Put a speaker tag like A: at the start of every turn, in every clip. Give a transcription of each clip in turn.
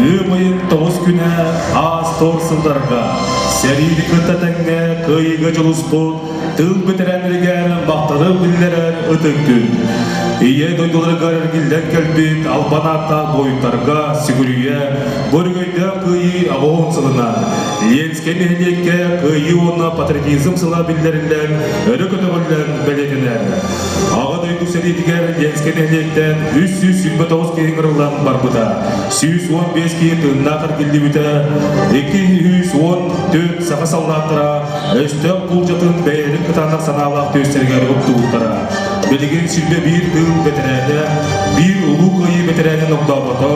A: Ыам ыйын тоҕус күнэ аас-туор сылларга сэриини кытта тэҥҥэ кыайыыга дьулуспут тыыл бэтэрээннэригэр махталы биллэрэр ытык күн. Ийэ дойдуларыгар эргиллэн кэлбит албан ааттаах буойуттарга сүгүрүйэ бу өрөгөйдөөх кыайыы аҕыһын сылынан Ленскэй нэһилиэккэ кыайыы уонна патриотизм сыла биллэриллэн өрө көтөҕүллэн бэлиэтэнэр. Аҕа дойду сэриитигэр Ленскэй нэһилиэктэн 329 киһи ыҥырыллан барбыта. 115 киһи тыыннаах эргиллибитэ, 214 саха саллааттара өстөөх буулдьатын бэйэлэрин кытаанах санаалаах түөстэригэр уктубуттара. Билигин сиргэ биир тыыл бэтэрээнэ, биир Улуу Кыайыы бэтэрээнин огдообото,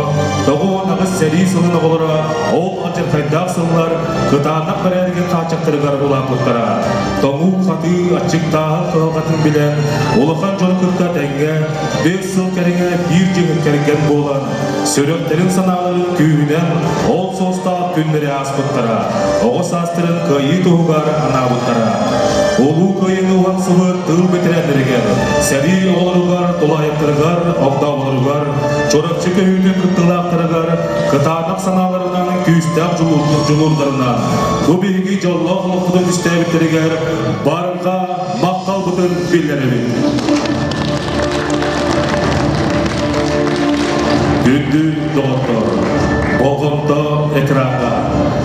A: 98 сэрии сылын оҕолоро ол алдьархайдаах сыллар кытаанах бэрээдэгин хааччахтарыгар улааппыттара. Тоҥуу-хатыы, аччыктааһын кыһалҕатын билэн, улахан дьону кытта тэҥҥэ 5 сыл кэриҥэ биир дьиҥ кэргэн буолан, сүрэхтэрин санааларын күүһүнэн ол суостаах күннэри ааспыттара, оҕо саастарын кыайыы туһугар анаабыттара. Улуу Кыайыыны уһансыбыт тыыл бэтэрээннэригэр, сэрии оҕолоругар, тулаайахтарыгар, огдооболоругар, Чурапчы көһүүтүн кыттыылаахтарыгар кытаанах санааларынан, күүстээх дьулуурдарынан бу биһиги дьоллоох олохпутун түстээбиттэригэр барҕа махталбытын биллэрэбит. Күндү доҕоттор, болҕомто экраҥҥа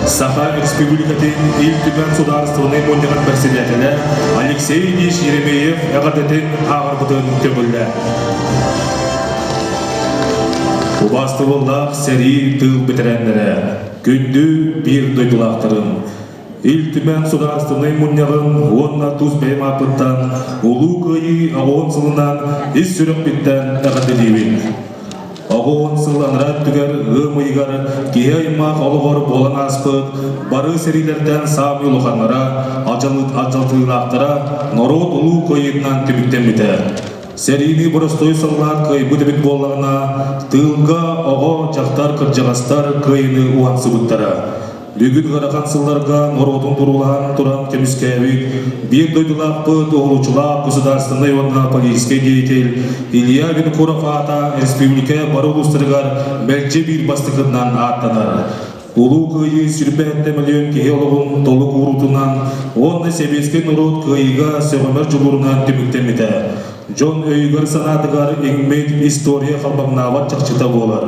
A: Саха Республикатын Ил Түмэн Судаарыстыбаннай Мунньаҕын бэрэссэдээтэлэ Алексей Ильич Еремеев эҕэрдэтин ааҕарбытын көҥүллээ. Убаастабыллаах сэрии тыыл бэтэрээннэрэ, күндү биир дойдулаахтарым, Ил Түмэн Судаарыстыбаннай Мунньаҕын уонна тус бэйэм ааппыттан Улуу Кыайыы аҕыһын сылынан ис сүрэхпиттэн эҕэрдэлиибин. Аҕыһын сыл анараа өттүгэр ыам ыйыгар киһи аймах олоҕор буолан ааспыт бары сэриилэртэн саамай улаханнара, алдьатыылаахтара норуот Улуу Кыайыытынан түмүктэммитэ. Сэриини боростуой саллаат кыайбыт эбит буоллаҕына, тыылга оҕо, дьахтар, кырдьаҕастар кыайыыны уһансыбыттара. Бүгүн ыарахан сылларга норуотун туруулаһан туран көмүскээбит биир дойдулаахпыт уһулуччулаах государственнай уонна политическай деятель Илья Винокуров аата республика бары улуустарыгар мэлдьи биир бастакытынан ааттанар. Улуу Кыайыы 27 мөлүйүөн киһи олоҕун толук уурутунан уонна сэбиэскэй норуот кыайыыга сөҕүмэр дьулуурунан түмүктэммитэ. Дьон өйүгэр-санаатыгар иҥмит история халбаҥнаабат чахчыта буолар.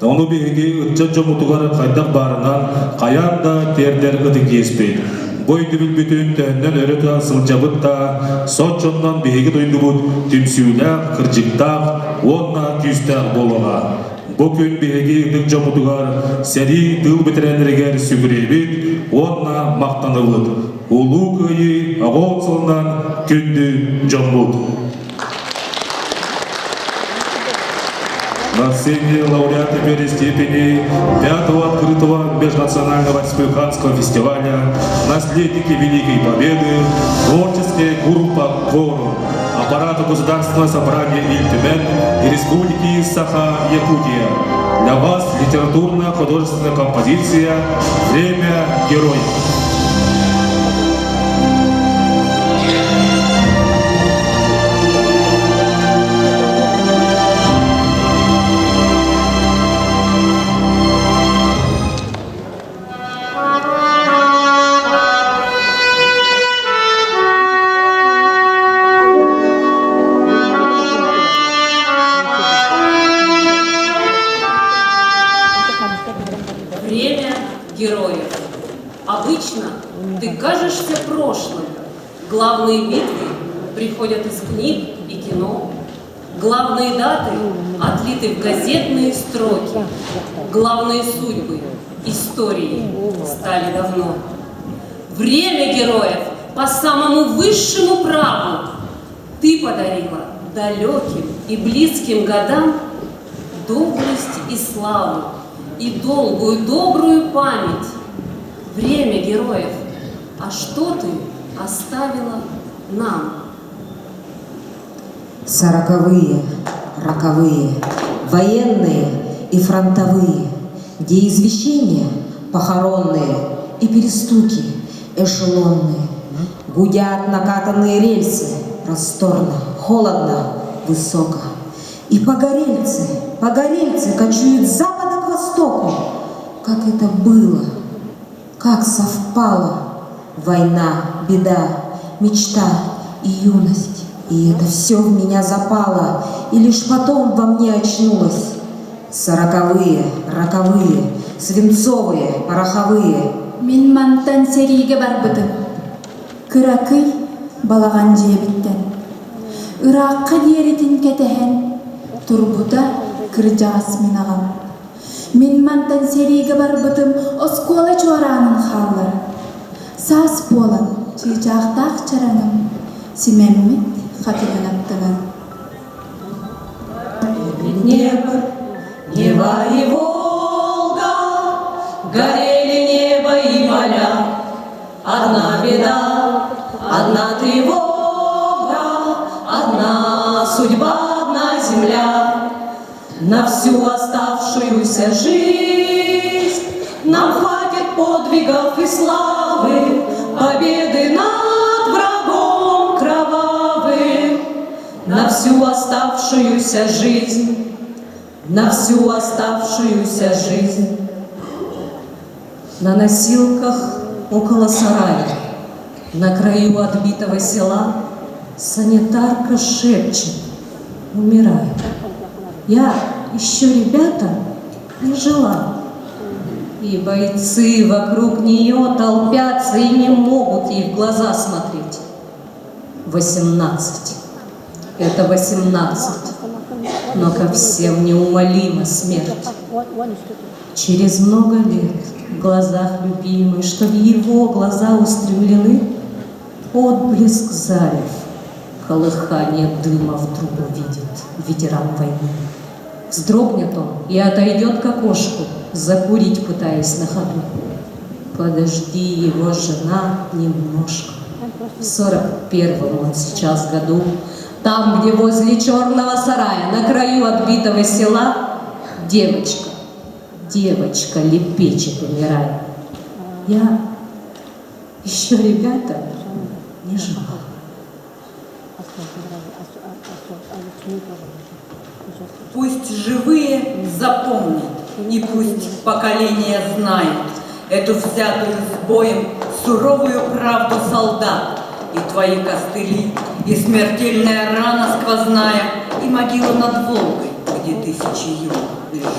A: Ону биһиги ыччат дьоммутугар хайдах баарынан хайаан да тиэрдэр ытык иэспит. Бу өйдөбүлбүтүн төһөннөн өрө тутан сылдьабыт да, соччоннон биһиги дойдубут түмсүүлээх, кырдьыктаах уонна күүстээх буолуоҕа. Бу күн биһиги ытык дьоммутугар сэрии тыыл бэтэрээннэригэр сүгүрүйэбит уонна махтанабыт. Улуу Кыайыы аҕыйах сылынан күндү дьоммут! На сцене лауреаты первой степени пятого открытого межнационального республиканского фестиваля «Наследники Великой Победы» творческая группа «Кворум» аппарата Государственного собрания Ил Түмэн и Республики Саха-Якутия. Для вас литературно-художественная композиция «Время героев».
B: Время героев. Обычно ты кажешься прошлым. Главные битвы приходят из книг и кино. Главные даты отлиты в газетные строки. Главные судьбы истории стали давно. Время героев по самому высшему праву ты подарила далеким и близким годам доблесть и славу, и долгую добрую память. Время героев, а что ты оставила нам?
C: Сороковые, роковые, военные и фронтовые, где извещения похоронные и перестуки эшелонные. Гудят накатанные рельсы, просторно, холодно, высоко. И погорельцы, погорельцы кочуют с запада к востоку. Как это было? Как совпала война, беда, мечта и юность? И это все в меня запало, и лишь потом во мне очнулось. Сороковые, роковые, свинцовые, пороховые.
D: Мин мантан сэриигэ барбытым. Кыракый балаҕан дьиэбиттэн. Ыраахха диэритин кэтэһэн, турбута кырдьаҕас мин аҕам. Мин мантан сэриигэ барбытым оскуола чуораанын хаалларан, саас буолан чыычаахтаах чараҥым симэммит хатыҥын аттынан.
E: Днепр, Нева и Волга, горели небо и поля. Одна беда, одна тревога, одна судьба, одна земля. На всю оставшуюся жизнь нам хватит подвигов и славы, победы над врагом кровавым. На всю оставшуюся жизнь, на всю оставшуюся жизнь. На носилках около сарая, на краю отбитого села, санитарка шепчет, умирает. Я еще, ребята, не жила. И бойцы вокруг нее толпятся и не могут ей в глаза смотреть. 18. Это 18. Но ко всем неумолима смерть. Через много лет в глазах любимой, что в его глаза устремлены, отблеск зарев, колыхание дыма вдруг увидит ветеран войны. Вздрогнет он и отойдет к окошку, закурить пытаясь на ходу. Подожди его жена немножко. В 41-м он сейчас году, там, где возле черного сарая, на краю отбитого села, девочка, девочка лепечет, умирая. Я еще, ребята, не жила.
F: Пусть живые запомнят, и пусть поколения знают эту взятую с боем суровую правду солдат, и твои костыли, и смертельная рана сквозная, и могила над Волгой, где тысячи юных лежат.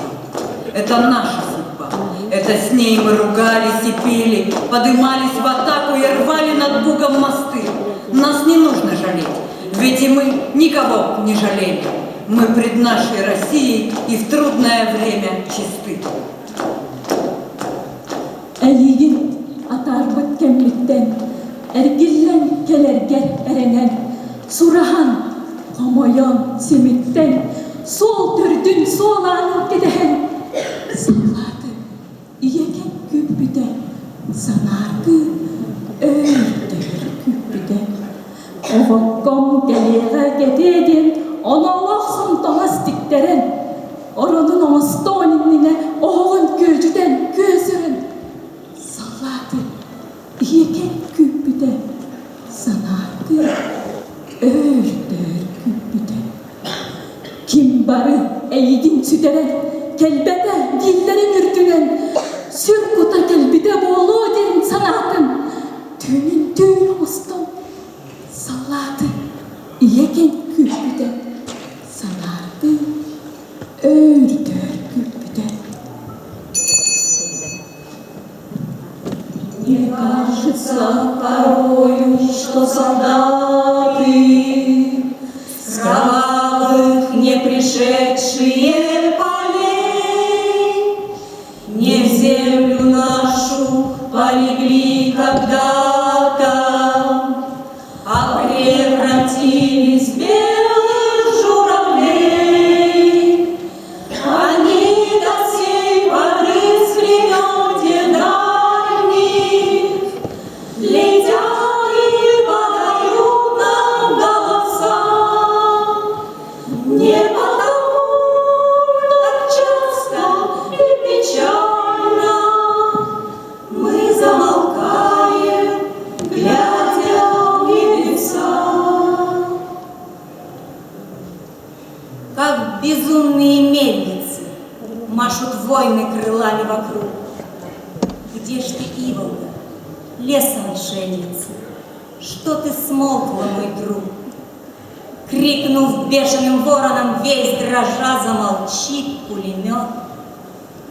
F: Это наша судьба, это с ней мы ругались и пели, подымались в атаку и рвали над Бугом мосты. Нас не нужно жалеть, ведь и мы никого не жалели. Мы пред нашей Россией и в трудное время чисты.
G: Эйигин атаарбыт кэммиттэн, эргиллэн кэлэргэр эрэнэн, сураһан, хомойон, симиттэн, суол төрдүн суолаанын кэтэһэн, саллааты ийэкэм күүппүтэ, санааргыы өр-дөр күүппүтэ. Оҕокком кэлиэҕэ кэтиэ диэн оноолоох сонтоҥос тиктэрэн, оронун оҥостуон иннинэ оһоҕун күөдьүтэн күөсүрэн, саллааты ийэкэм күүппүтэ, санаатыы өр-дөр күүппүтэ. Ким бары эйигин сүтэрэн, кэлбэтэ дииллэрин үрдүнэн, сүр кута кэлбитэ буолуо диэн санаатым. Түүнүн түүн оҥостон, саллааты ийэкэн күүппүтэ, санаардыы өр-дөр күүппүтэ.
E: Мне кажется порою, что солдаты с кровавых не пришедшие полей не в землю нашу полегли когда-то, а превратились в белых журавлей. Они до сей поры с времен те дальних летят и подают нам голоса. Не потому так часто и печально мы замолкаем, глядя в небеса.
F: Как безумные мельницы машут войны крылами вокруг.
E: Где ж ты, Иволга, лесом отшельница? Что ты смолкла, мой друг? Крикнув бешеным вороном, весь дрожа замолчит пулемет.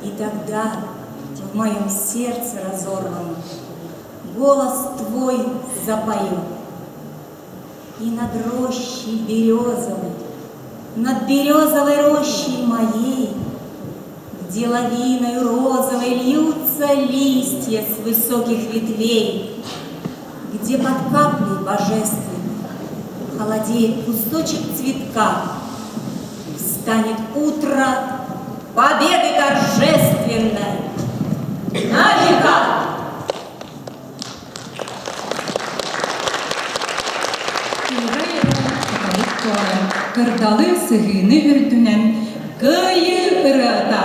E: И тогда в моем сердце разорванном голос твой запоет. И над рощей березовой, над березовой рощей моей, где лавиной розовой льются листья с высоких ветвей, где под каплей божественной холодеет кусочек цветка, Встанет утро победы торжественной на века!
H: Кыырай эрэ кыталык туолан, кырдалы сыһыыны үрдүнэн кыайыы ырыата,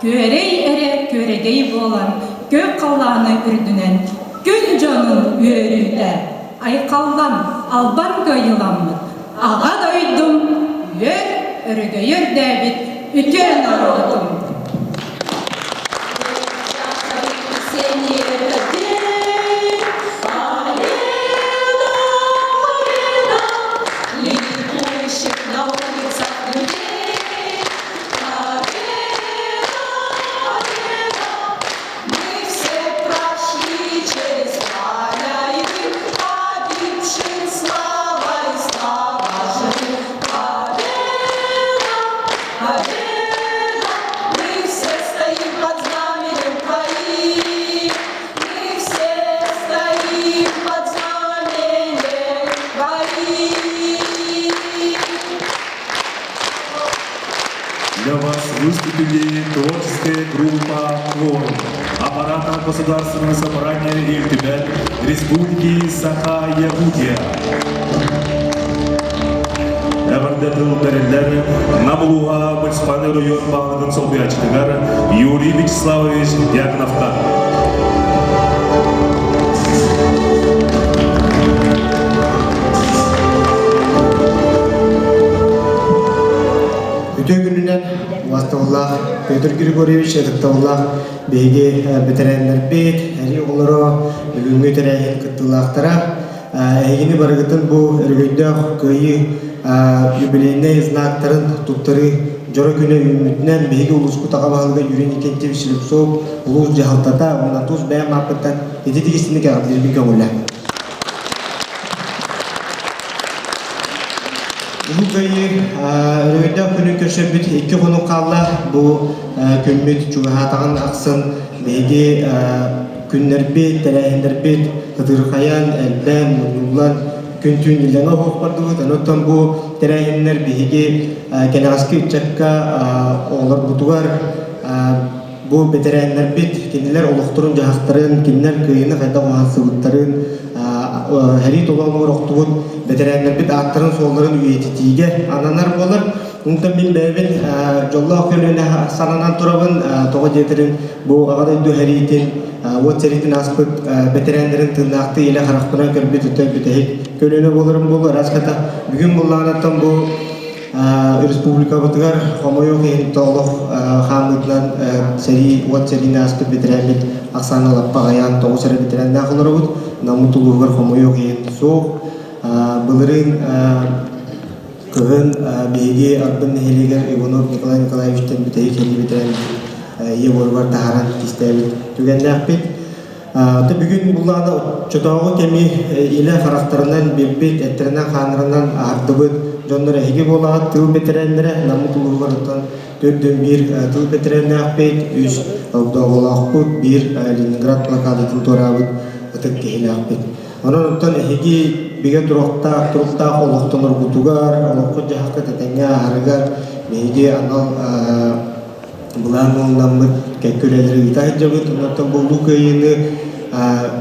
H: күөрэй эрэ күөрэгэй буолан, күөх халлааны үрдүнэн күн дьонун үөрүүтэ, айхаллан, албан кыайыыламмыт Аҕа дойдум үөр өрөгөйө үрдээбит үтүө норуотум!
I: Мы все прошли через пламя и дым, Погибшим слава и слава живым. Победа, победа, мы все стоим под знаменем твоим. Мы все стоим под знаменем твоим.
A: Для вас выступили творческая группа «Кворум» аппарата Государственного собрания Ил Түмэн Республики Саха-Якутия. Эҕэрдэ тыл бэриллэр Нам улууһа муниципальный район баһылыгын солбуйааччытыгар Юрий Вячеславович Дьяконовка.
J: Үтүө күнүнэн убастабыллаах Петр Григорьевич ытыктабыллаах биһиги бэтэрээннэрбит, эрий оҕолоро, бүгүҥҥү тэрээһин кыттыылаахтара. Эһигини барыгытын бу өрөгөйдөөх кыайыы юбилейнай знактарын туттарыы дьоро күнэ үүммүтүнэн биһиги улууспут аҕа баһылыга Юрий Никитич Слепцов улуус дьаһалтата уонна тус бэйэм ааппыттан ититик истиҥник эҕэрдэлиирбин көҥүллээ. Улуу Кыайыы өрөгөйдөөх күнүн көрсөрбүт икки хонук хаалла. Бу күммүт чугаһаатаҕын ахсын биһиги күннэрбит, тэрээһиннэрбит ытырхайан, элбээн, мунньуллан күн-түүн иллэҥэ оһох бардыбыт. Онон бу тэрээһиннэр биһиги кэнэҕэски ыччакка оҕолорбутугар Бу бэтэрээннэрбит кинилэр олохторун-дьаһахтарын, кинилэр кыайыыны хайдах уһансыбыттарын, сэрии толоонугар охтубут бэтэрээннэрбит ааттарын-суолларын үйэтитиигэ ананар буолар. Онтон мин бэйэбин дьоллоох көлүөнэ сананан турабын. Тоҕо диэтэрин бу Аҕа дойду сэриитин, уот сэриитин ааспыт бэтэрээннэрин тыыннаахтыы илэ харахпынан көрбүт өтө бүтэһик көлүөнэ буоларым буолуо. Араската бүгүн буллаҕынаттан бу Республикабытыгар хомойуох иһин олох хаамыытынан сэрии, уот сэриини ааспыт бэтэрээммит ахсаана лаппа аҕыйаан тоҕус эрэ бэтэрээннээх олоробут. Наммыт улууһугар хомойуох иһин суох. Былырыын кыһын биһиги Арбын нэһилиэгэр Иванов Николай Николаевичтан бүтэһик сэрии бэтэрээммитин ийэ буоругар таһааран кистээбит түгэннээхпит. Аты бүгүн буллаҕына оччотооҕу кэми илэ харахтарынан билбит, эттэринэн-хааннарынан аһардыбыт дьоннор эһиги буолаҕыт тыыл бэтэрээннэрэ Наммыт улууһугар төрдүн биир тыл бэтэрээннээхпит, үс огдооболоохпут, биир Ленинград блокадатын туораабыт ытык киһилээхпит. Онон оттон эһиги бигэ туруктаах, туруктаах олохтоноргутугар, олоххут-дьаһаххыт этэҥҥэ ааһарыгар биһиги анал былаан ылынаммыт кэккэ үлэлэри ыыта сылдьабыт. Онтон бу Улуу Кыайыыны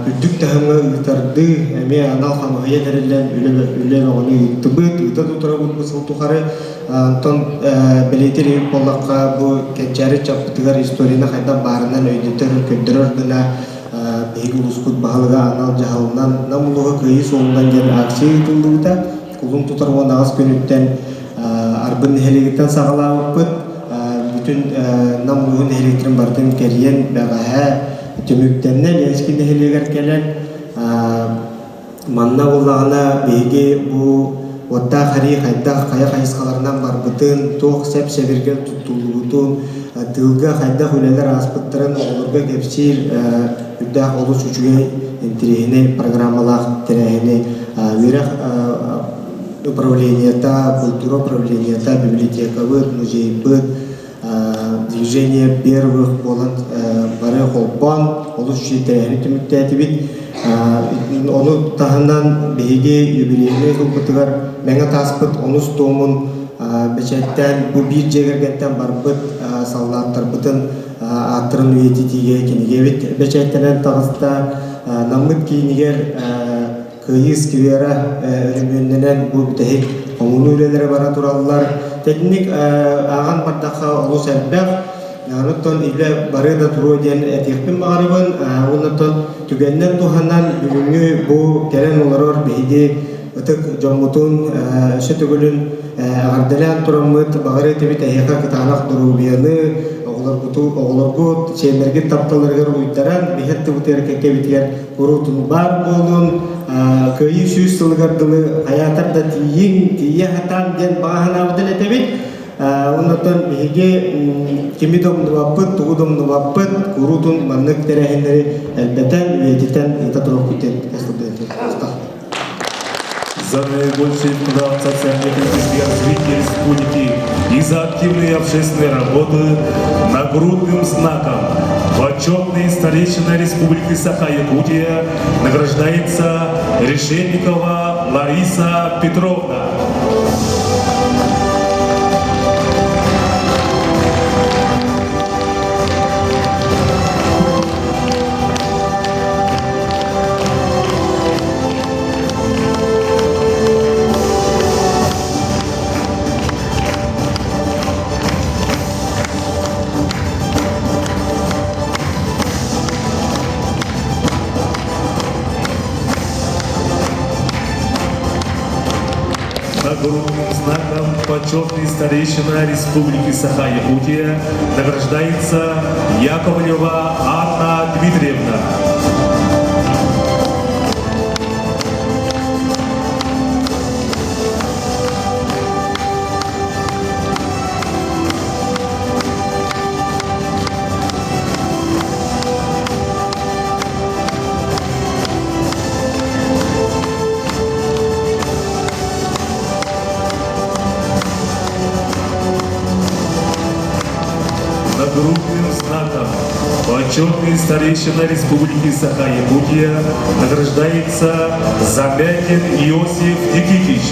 J: үрдүк таһымҥа ыытардыы эмиэ анал хамыыһыйа тэриллэн үлэ үлэ бөҕөнү ыыттыбыт, ыыта тутарабыт бу сыл тухары. Онтон бэлиэтиир эбит буоллахха, бу кэнчээри ыччаппытыгар историяны хайдах баарынан өйдөтөр, көрдөрөр гына биһиги улууспут баһылыга анал дьаһалынан Нам улууһа Кыайыы суолунан диэн акция ыытыллыбыта. Кулун тутар 18 күнүттэн Арбын нэһилиэгиттэн саҕалаабыппыт. Бүтүн Нам улууһун нэһилиэктэрин барытын кэрийэн бэҕэһээ. түмүктэннэ. Ленский нэһилиэгэр кэлэн манна буоллаҕына биһиги бу уоттаах сэрии хайдах хайа хайысхаларынан барбытын, туох сэп-сэбиргэл туттуллубутун, тыылга хайдах үлэлэр ааспыттарын оҕолорго кэпсиир үрдээх олус үчүгэй интэриэһинэй программалаах тэрээһини үөрэх управлениета, культура управлениета, библиотекабыт, музейбыт, движение первых буолан бары холбоон олус үчүгэй тэрээһини түмүктээтибит. Ону таһынан биһиги юбилейнай сылбытыгар Мэҥэ тааспыт онус туомун бэчээттээн бу биир дьиэ кэргэнтэн барбыт саллааттарбытын ааттарын үйэтитиигэ кинигэбит бэчээттэнэн таҕыста. Наммыт киинигэр Кыайыы сквера өрөмүөннэнэн бу бүтэһик хомунуу үлэлэрэ бара тураллар. Тэтинник ааҕан бардахха олус элбэх. Онуттан үлэ бары да туруо диэн этиэхпин баҕарабын. Оннуттан түгэнинэн туһанан бүгүҥҥү бу кэлэн олорор биһиги ытык дьоммутун өссө төгүлүн эҕэрдэлээн тураммыт баҕарыы этибит эһиэхэ кытаанах доруобуйаны, оҕолоргуту оҕолоргут, сиэннэргит тапталларыгар уйдаран биһир тыбытыгар кэккэбитигэр куруутун баар буолун, Кыайыы 100 сылыгар дылы хайаатар да тиийиҥ, тиийэ сатаан диэн баҕа санаабытын этэбит. Оннуттан биһиги кими да умнубаппыт, тугу да умнубаппыт, куруутун маннык тэрээһиннэри элбэтэн, үйэтитэн ыыта туруохпут диэн
A: За наибольший вклад в социально-экономическое развитие республики и за активные общественные работы нагрудным знаком почетной старейшина Республики Саха-Якутия награждается Решетникова Лариса Петровна. Нагрудным знаком почетный старейшина Республики Саха-Якутия награждается Яковлева Анна Дмитриевна. Нагрудным знаком почетный старейшина Республики Саха-Якутия награждается Замятин Иосиф Никитич.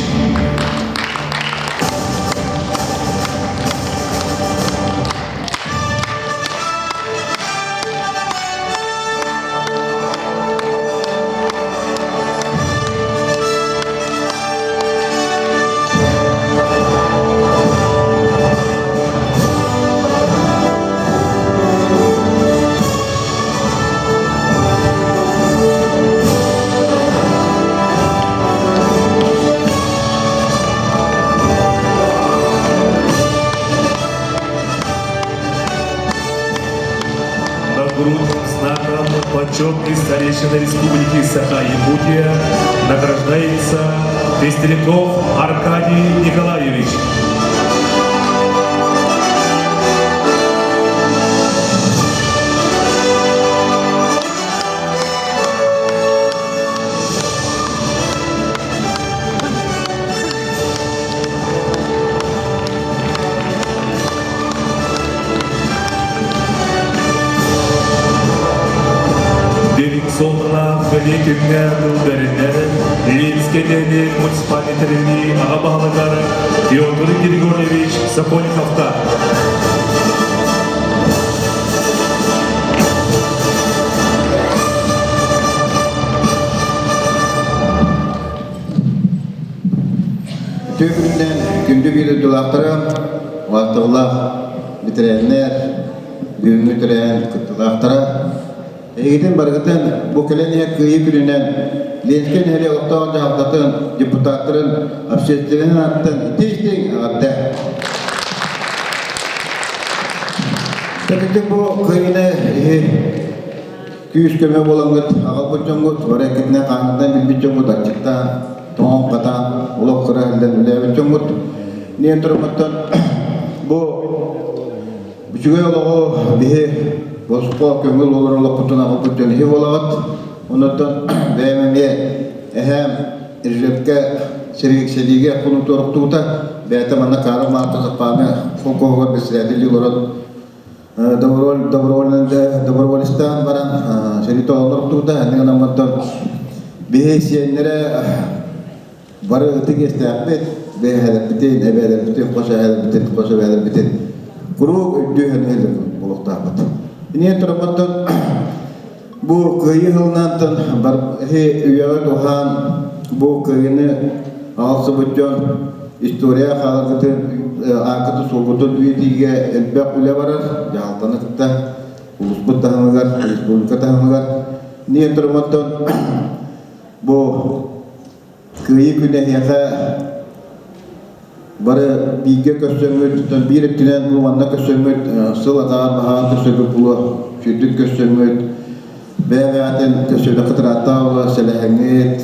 A: Нагрудным знаком почетный старейшина Республики Саха-Якутия награждается Пестряков Аркадий Николаевич. Суолталаах бэлиэ күҥҥэ тыл бэринэр Ленскэй нэһилиэк муниципальнай тэриллии аҕа баһылыгар Петр Григорьевич Сокольниковка.
K: Үтүө күнүнэн күндү биир дойдулаахтара, убаастабыллаах бэтэрээннэр, бүгүҥҥү тэрээһин кыттыылаахтара, эһигитин барыгытын бу кэлэн иһэр Кыайыы күнүнэн Ленскэй нэһилиэк олохтоох дьаһалтатын депутаттарын общественнай ааттан итии-истиҥ эҕэрдэ! Кэтитик бу кыайыыны иһи. күүс-көмө буолаҥҥыт аҕалбыт дьоҥҥут, бары эккитинэн хааҥҥытынан билбит дьоҥҥут аччыктаан, тоҥон-хатаан, олох кыра иһиллэн үлэлээбит дьоҥҥут. Ниэн туруммуттан бу үчүгэй олоҕу биһи босхо көҥүл олорор олохпутун аҕалбыт дьон иһи буолаҕыт. Онуттан бэйэм эмиэ эһээм Режепкэ сэргэксэлиигэ хонутуоруктубута. Бэйэтэ манна Карл Маркс Аппааны холкуоһугар председатель олорон доброволецтаан баран сэрии тоҕолоруктубута. Иннин гынан биһи сиэннэрэ бары ытык иэстээхпит, бэйэһэлэрбитин, эбээлэрбитин, хос эһээлэрбитин, хос эбээлэрбитин куруук өйдүү саныы буолуохтаахпыт. Ини тураппаттан бу кыайыы сылынан үйэҕэ туһаан бу кыайыыны аҕалсыбыт дьон история хааларгытын ааккытын суолгутун үйэтиигэ элбэх үлэ барар дьаһалтаны кытта улууспут таһымыгар республика таһымыгар ниэн туруматтан бу Кыайыы күнэ эһиэхэ бары бииргэ көрсөҥҥүт, биир өттүнэн бу манна көрсөҥҥүт, сыл атаҕар баһаҕар көрсөргүт буолуо, сүрдүк көрсөҥҥүт, бэйэ-бэйэҕитин көрсүбэтэххит ырааттаах буолуо, сэлэһэҥҥит,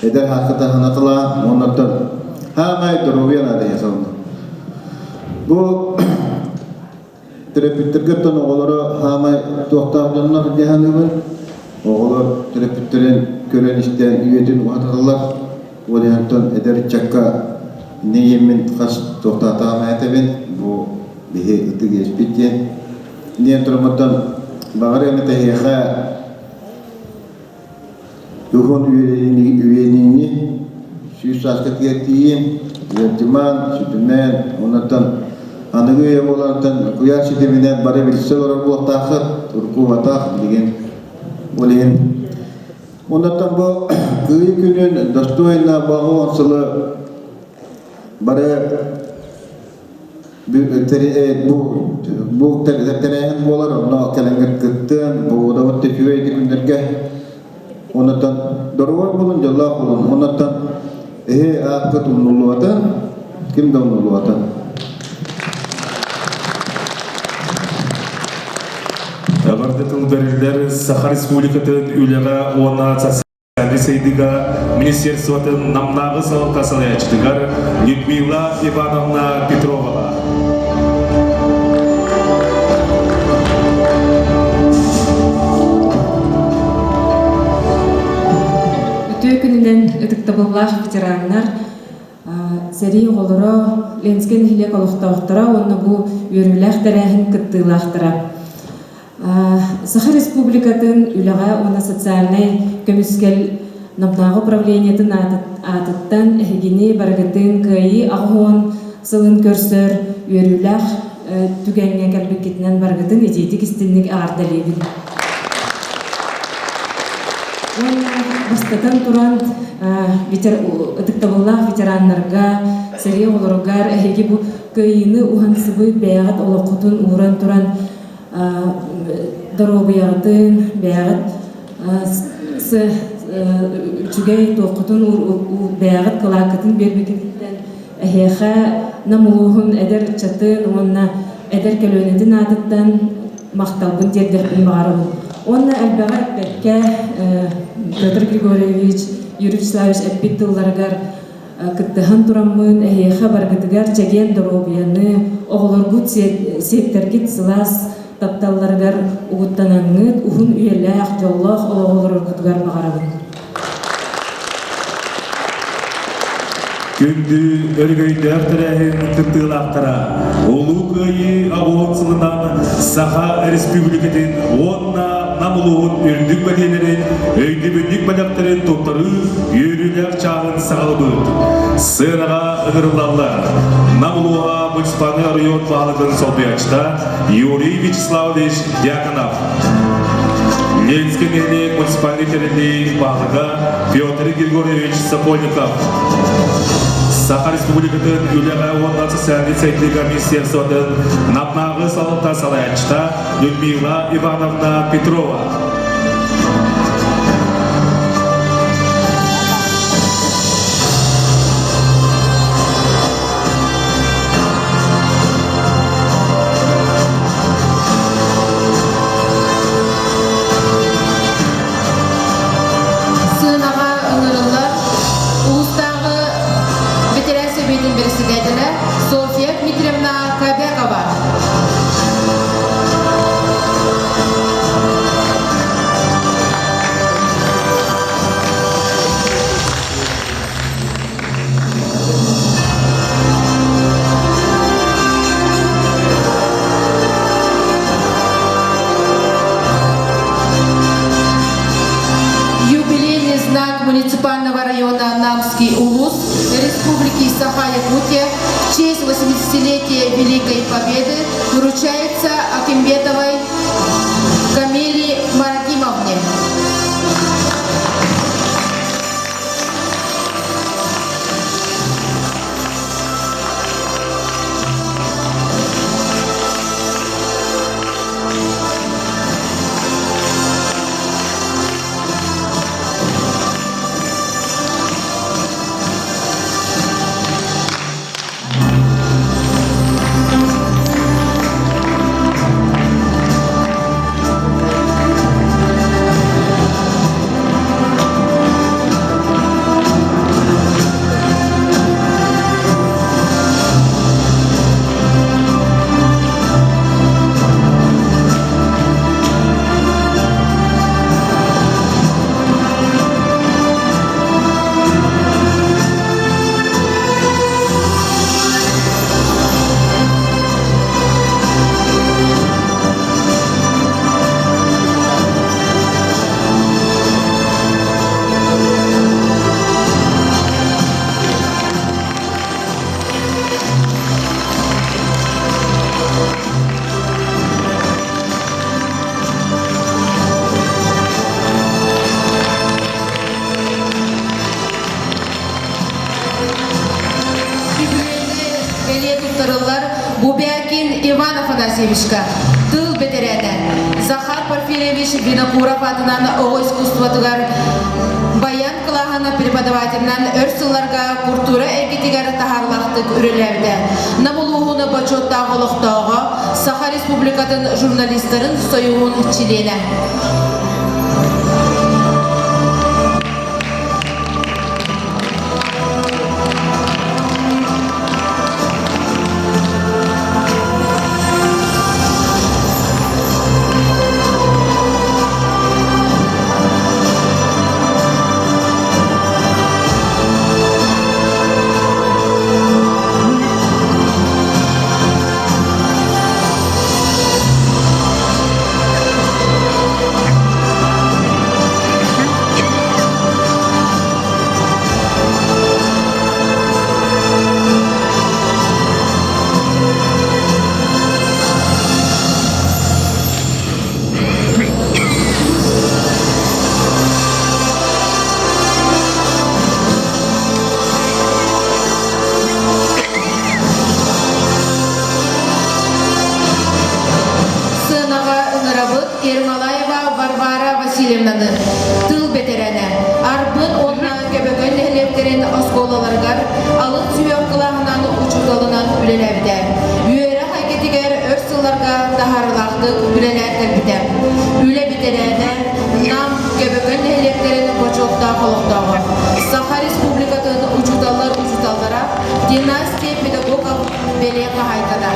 K: эдэр сааскыта санатылаа, уоннаттан хаамай доруобуйа наада эһиэхэ Бу Төрөппүттэргэ оттон оҕолоро саамай туохтаах дьоннор дии саныыбын. Оҕолор төрөппүттэрин көрөн-истэн үйэтин уһаталлар. Ол иһин оттон эдэр ыччакка инньэ диэммин хас туохтаатаҕым этэбин, бу биһи ытык иэспит диэн. Инньэ туран оттон баҕар эмит эһиэхэ Уһун үйэниини 100 сааска тиийэн, ыалдьымаан, сүтүмээн, оннуттан аныгы үйэ буоларыттан куйаар ситиминэн бары билсэ олорор буолуохтааххыт, урукку-убатах билигин ол иһин. Оннуттан бу Кыайыы күнүн достойно баҕа сылы бары Бу тэрээһин буолар, онно кэлэҥҥит кыттыан, бобуодабыт үчүгэй ити күннэргэ. Оннуттан доруобай буолун, дьоллоох буолун. Оннуттан эһи ааккыт умнуллубатын, ким да умнуллубатын.
A: Эҕэрдэ тыл бэриллэр Саха Республикатын үлэҕэ уонна Сайдыыга Министерствотын Намнааҕы салалта салайааччытыгар Людмила Ивановна Петроваҕа.
L: Үтүө күнүнэн ытыктабыллаах ветераннар, сэрии оҕолоро, Ленскэй нэһилиэк олохтоохторо уонна бу үөрүүлээх тэрээһин кыттыылаахтара. Саха Республикатын үлэҕэ уонна социальнай көмүскэл Намнааҕы управлениетын аатыттан эһигини барыгытын Кыайыы 80 сылын көрсөр үөрүүлээх түгэҥҥэ кэлбиккитинэн барыгытын итиитик-истинник эҕэрдэлиибин. Уонна бастатан туран ытыктабыллаах ветераннарга, сэрии оҕолоругар эһиги бу кыайыыны уһансыбыт бэйэҕит олоххутун ууран туран доруобуйаҕытын, бэйэҕит үчүгэй туоххутун бэйэҕит кылааккытын биэрбиккититтэн эһиэхэ Нам улууһун эдэр ыччатын уонна эдэр көлүөнэтин аатыттан махталбын тиэрдиэхпин баҕарабын. Уонна элбэҕи эппэккэ Петр Григорьевич, Юрий Вячеславович эппит тылларыгар Кыттыһан тураммын, эһиэхэ барыгытыгар чэгиэн доруобуйаны, оҕолоргут сиэттэргит сылаас тапталларыгар угуттанаҥҥыт, уһун үйэлээх, дьоллоох олоҕу олороргутугар баҕарабын.
A: Күндү өрөгөйдөөх тэрээһин кыттыылаахтара Улуу Кыайыы 80 сылынан Саха Республикатын уонна Нам улууһун үрдүк бэлиэлэрин, өйдөбүнньүк бэлэхтэрин туттарыы үөрүүлээх чааһын саҕалабыт. Сыанаҕа ыҥырыллаллар. Нам улууһа муниципальнай оройуон баһылыгын солбуйааччыта Юрий Вячеславович Дьяконов. Ленскэй нэһилиэк муниципальнай тэриллии баһылыга Петр Григорьевич Сокольников. Саха Республикатын үлэҕэ уонна социальнай сайдыыга министерствотын Намнааҕы салалта салайааччыта Людмила Ивановна Петрова.
M: Намский улус Республики Саха-Якутия в честь 80-летия Великой Победы вручается Акимбетовой Камиле Маракимовне. Бэлиэ туттарыллар Бубякин Иван Афанасьевичка, тыл бэтэрээнэ Захар Порфирьевич Винокуров аатынан оҕо искусствотыгар баян кылааһына преподавателинэн өр сылларга культура эйгэтигэр таһаарылаахтык үлэлээбитэ. Нам улууһун бочуоттаах олохтооҕо, Саха Республикатын журналистарын союһун чилиэнэ. Сыанаҕа ыҥырабыт Ермолаева Варвара Васильевнаны, тыл бэтэрээнэ, Арбын уонна Көбөкөн нэһилиэктэрин оскуолаларыгар алын сүһүөх кылааһынан учууталынан үлэлээбитэ. Үөрэх эйгэтигэр өр сылларга таһаарыылаахтык үлэлээн кэлбитэ. Үлэ бэтэрээнэ, Нам, Көбөкөн нэһилиэктэрин бочуоттаах олохтооҕо, Саха Республикатын учууталлар учууталлара династия педагогов бэлиэ хаһаайката.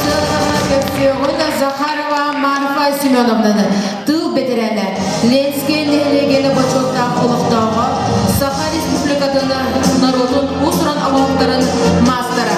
M: Сыанаҕа Захарова Марфа Семеновнаны тыл бэтэрээнэ, Ленскэй нэһилиэгин бочуоттаах олохтооҕо, Саха Республикатын норуотун уус-уран оҥоһуктарын маастара.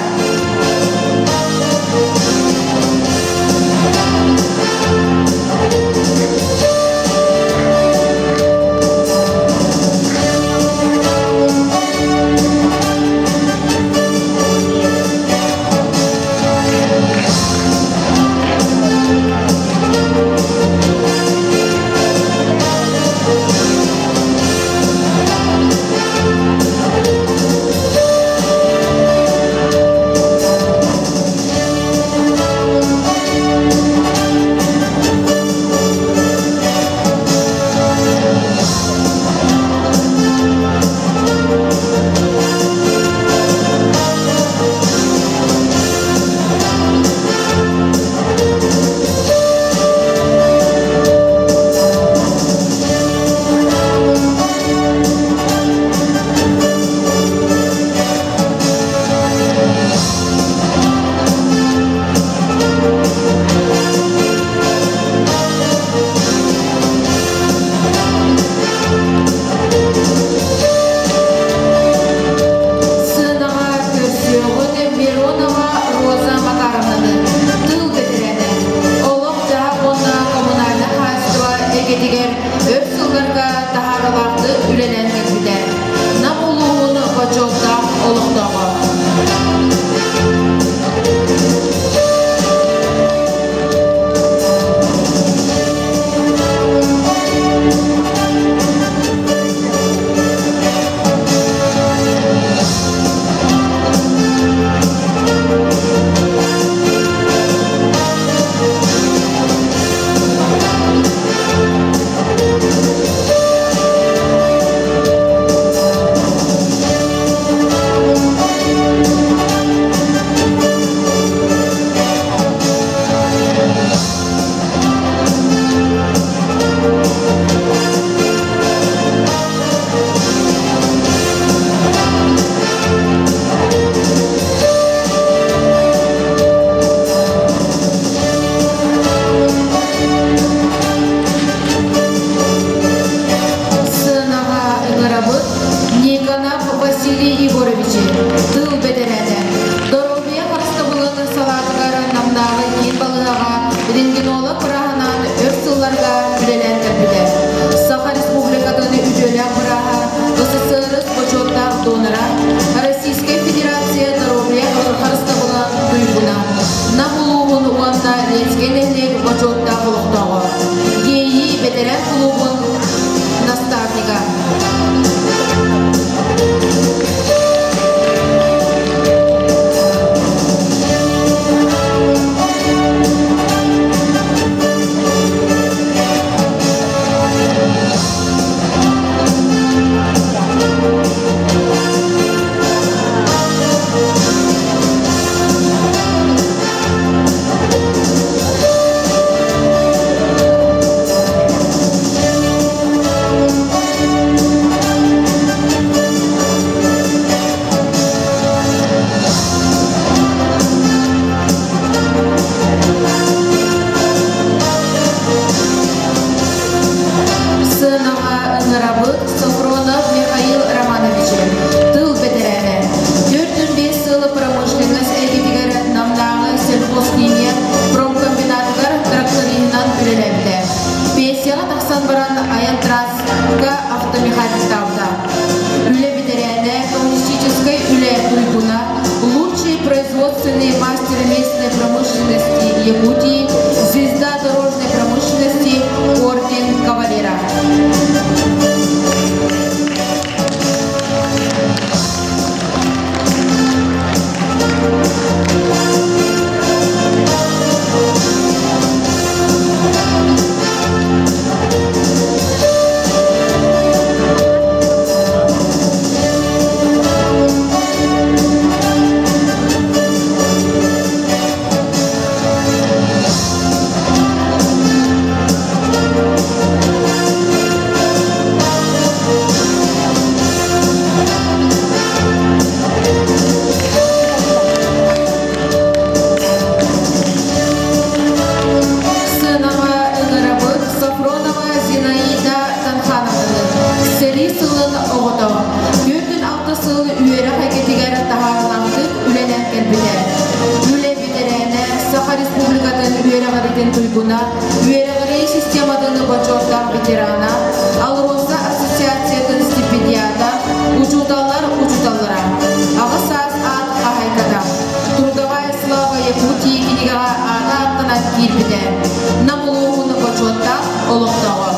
M: Оскуола бырааһынаан өр сылларга үлэлээн кэлбитэ. Саха Республикатын үтүөлээх бырааһа, СССР бочуоттаах донора, Российскай Федерация доруобуйа харыстабыла туйгуна, Нам улууһун уонна Ленскэй нэһилиэк бочуоттаах олохтооҕо, Иэйии бэтэрээн кулуубун наставнига. Сыанаҕа ыҥырабыт Софронов Михаил Романовичы, тыл бэтэрээнэ, 45 сыл промышленность эйгэтигэр Намнааҕы сельхозхимия промкомбинатыгар тракториһынан үлэлээбитэ. Пенсияҕа тахсан баран айан трассаҕа автомеханиктаабыта. Үлэ бэтэрээнэ, коммунистическай үлэ туйгуна, лучший производственный мастер местной промышленности Якутии, звезда дорожной промышленности, орден кавалера. Сыанаҕа ыҥырабыт Софронова Зинаида Танхановны, сэрии сылын оҕото, 46 сыл үөрэх эйгэтигэр таһаарылаахтык үлэлээн кэлбитэ. Үлэ бэтэрээнэ, Саха Республикатын үөрэҕиритин туйгуна, үөрэҕирии систематын бочуоттаах ветерана, АЛРОСА ассоциациятын стипендиата, учууталлар учууталлара, аҕа саас аат хаһаайката, Трудовая слава Якутии кинигэҕэ аата ааттанан киирбитэ. Нам улууһун бочуоттаах олохтооҕо.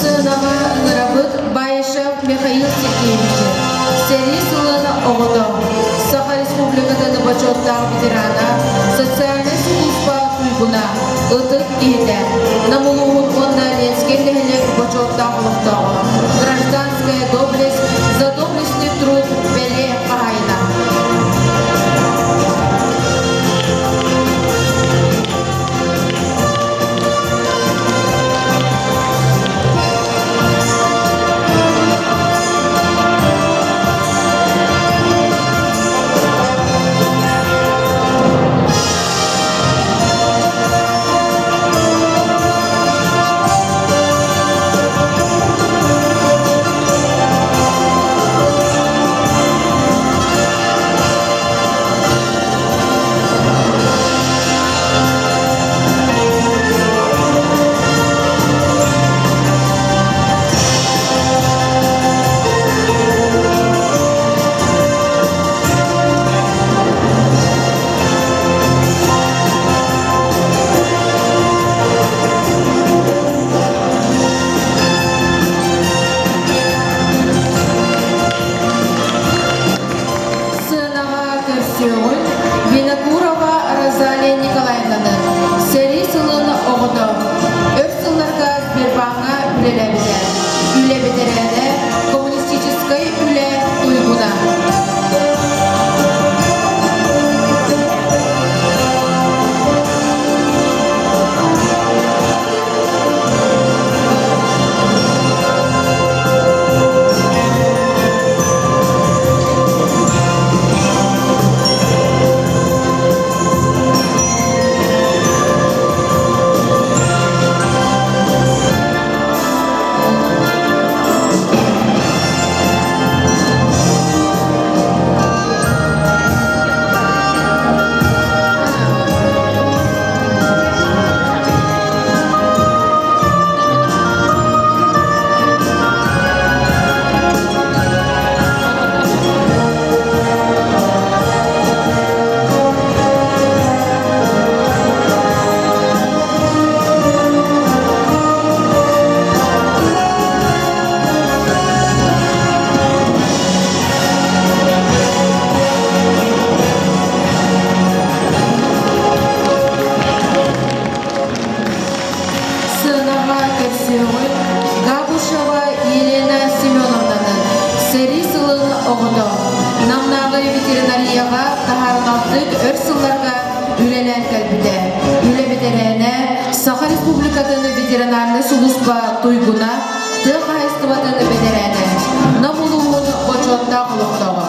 M: Сыанаҕа ыҥырабыт Баишев Михаил Сергеевич, сэрии сылын оҕото, Саха Республикатын бочуоттаах ветерана, социальнай сулууспа туйгуна, ытык киһитэ, Нам улууһун уонна Ленскэй нэһилиэк бочуоттаах олохтооҕо, гражданская доблесть, за доблестный труд бэлиэ хаһаайына. таһаарыылаахтык өр сылларга үлэлээн кэлбитэ. Үлэ бэтэрээнэ, Саха Республикатын ветеринарнай сулууспа туйгуна, тыа хаһаайыстыбатын бэтэрээнэ, Нам улууһун бочуоттаах олохтооҕо.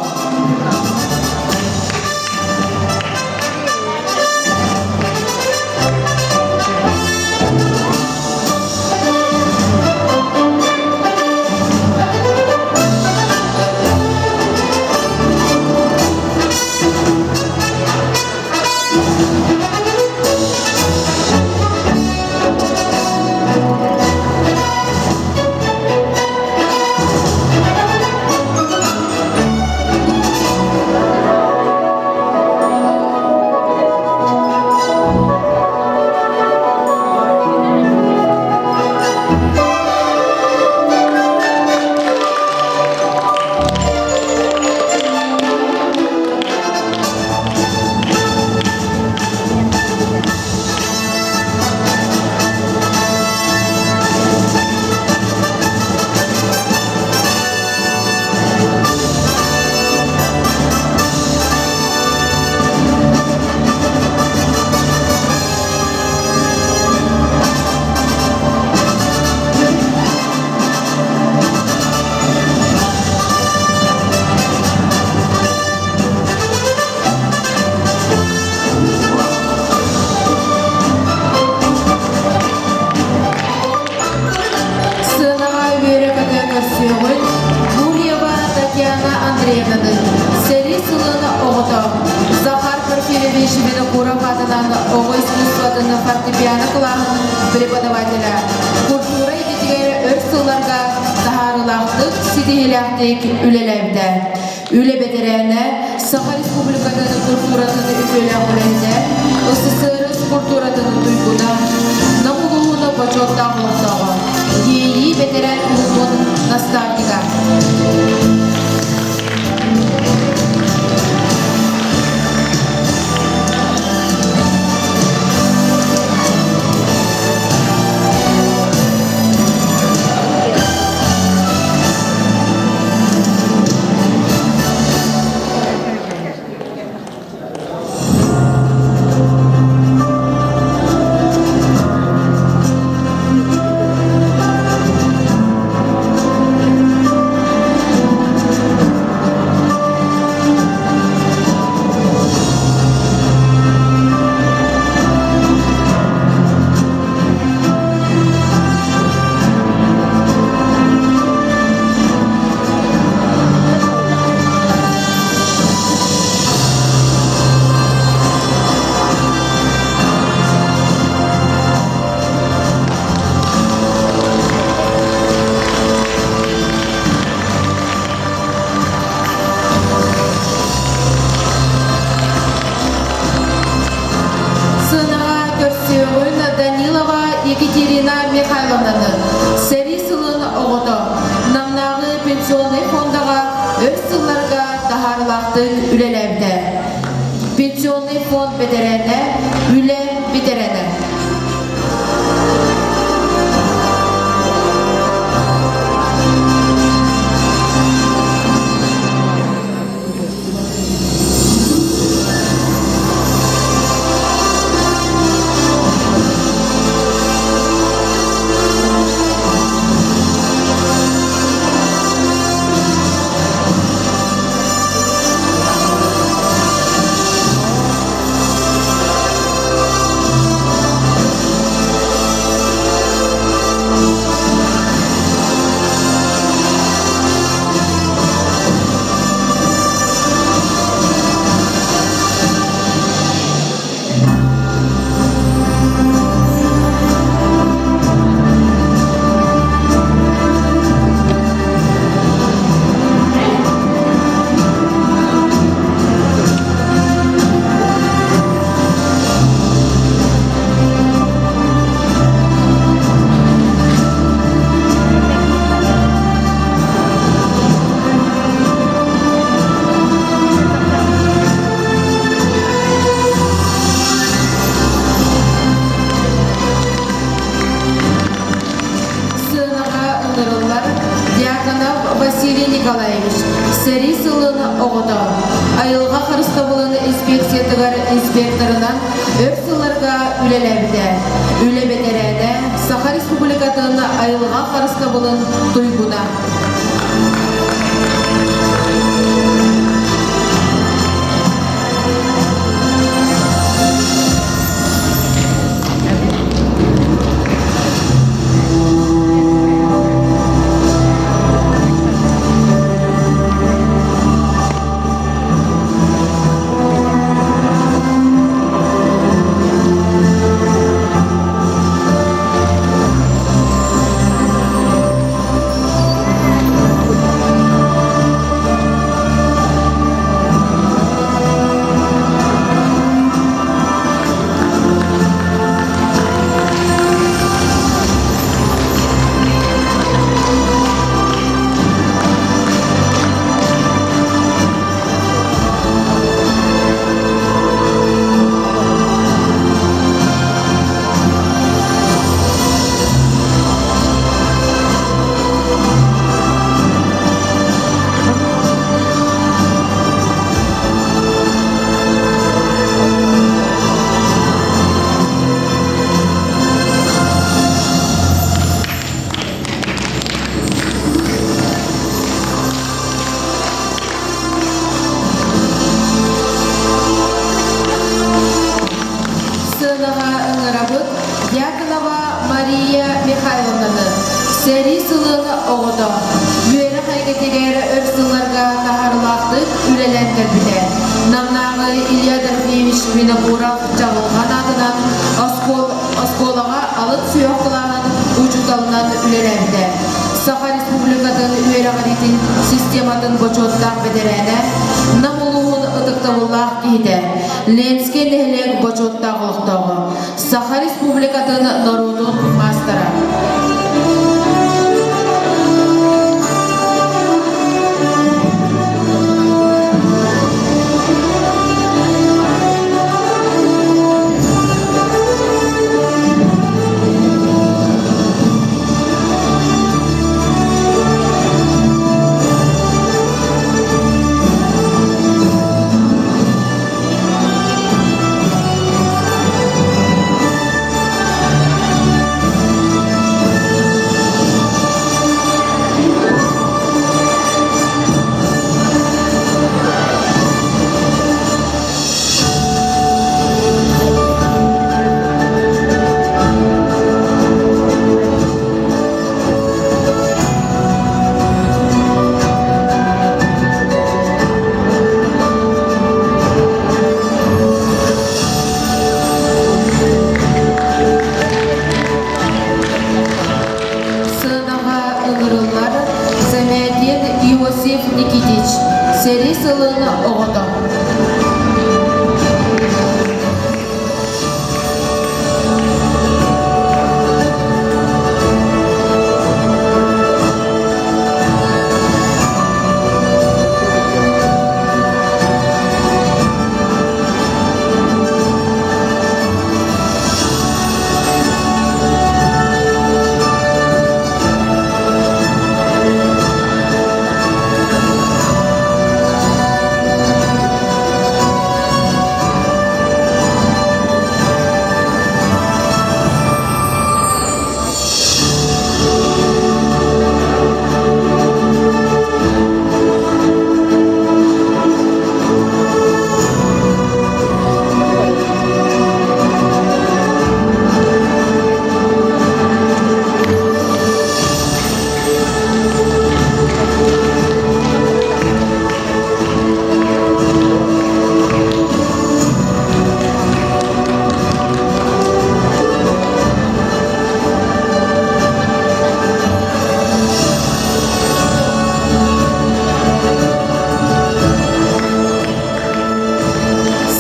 M: Сыанаҕа үөрэ-көтө көрсүөҕүн Гурьева Татьяна Андреевнаны сэрии сылын оҕото Захар Порфирьевич Винокуров аатынан оҕо искусствотын фортепиано кылааһын преподавателэ культура идэтигэр өр сылларга таһаарыылаахтык, ситиһиилээхтик үлэлээбитэ. Үлэ бэтэрээнэ, Саха Республикатын культуратын үтүөлээх үлэһитэ, СССР культуратын туйгуна, Нам улууһун бочуоттаах олохтооҕо, Иэйии бэтэрээн кулуубун наставнига. Сыанаҕа көрсүөҕүн Данилова Екатерина Михайловнаны сэрии сылын оҕото Намнааҕы пенсионнай фондаҕа өр сылларга таһаарыылаахтык үлэлээбитэ. Пенсионный фонд бэтэрээнэ, үлэ бэтэрээнэ. салайааччынан өр сылларга үлэлээбитэ. Үлэ бэтэрээнэ, Саха Республикатын айылҕа харыстабылын туйгуна. Сыанаҕа ыҥырабыт Дьяконова Мария Михайловнаны, сэрии сылын оҕото, үөрэх эйгэтигэр өр сылларга таһаарыылаахтык үлэлээн кэлбитэ. Намнааҕы Илья Дорофеевич Винокуров Чаҕылҕан аатынан оскуолаҕа алын сүһүөх кылааһын учууталынан үлэлээбитэ. Саха Республикатын үөрэҕириитин систематын бочуоттаах бэтэрээнэ, Нам улууһун ытыктабыллаах киһитэ, Ленскэй нэһилиэк бочуоттаах олохтооҕо, Саха Республикатын норуотун маастара. Сыанаҕа ыҥырыллар Замятин Иосиф Никитич, сэрии сылын оҕото.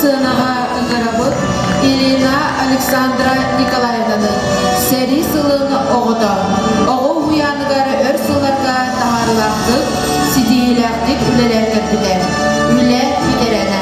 M: Сыанаҕа ыҥырабыт Ирина Александра Николаевнаны сэрии сылын оҕото, оҕо уһуйааныгар өр сылларга таһаарыылаахтык, ситиһиилээхтик үлэлээн кэлбитэ. Үлэ бэтэрээнэ.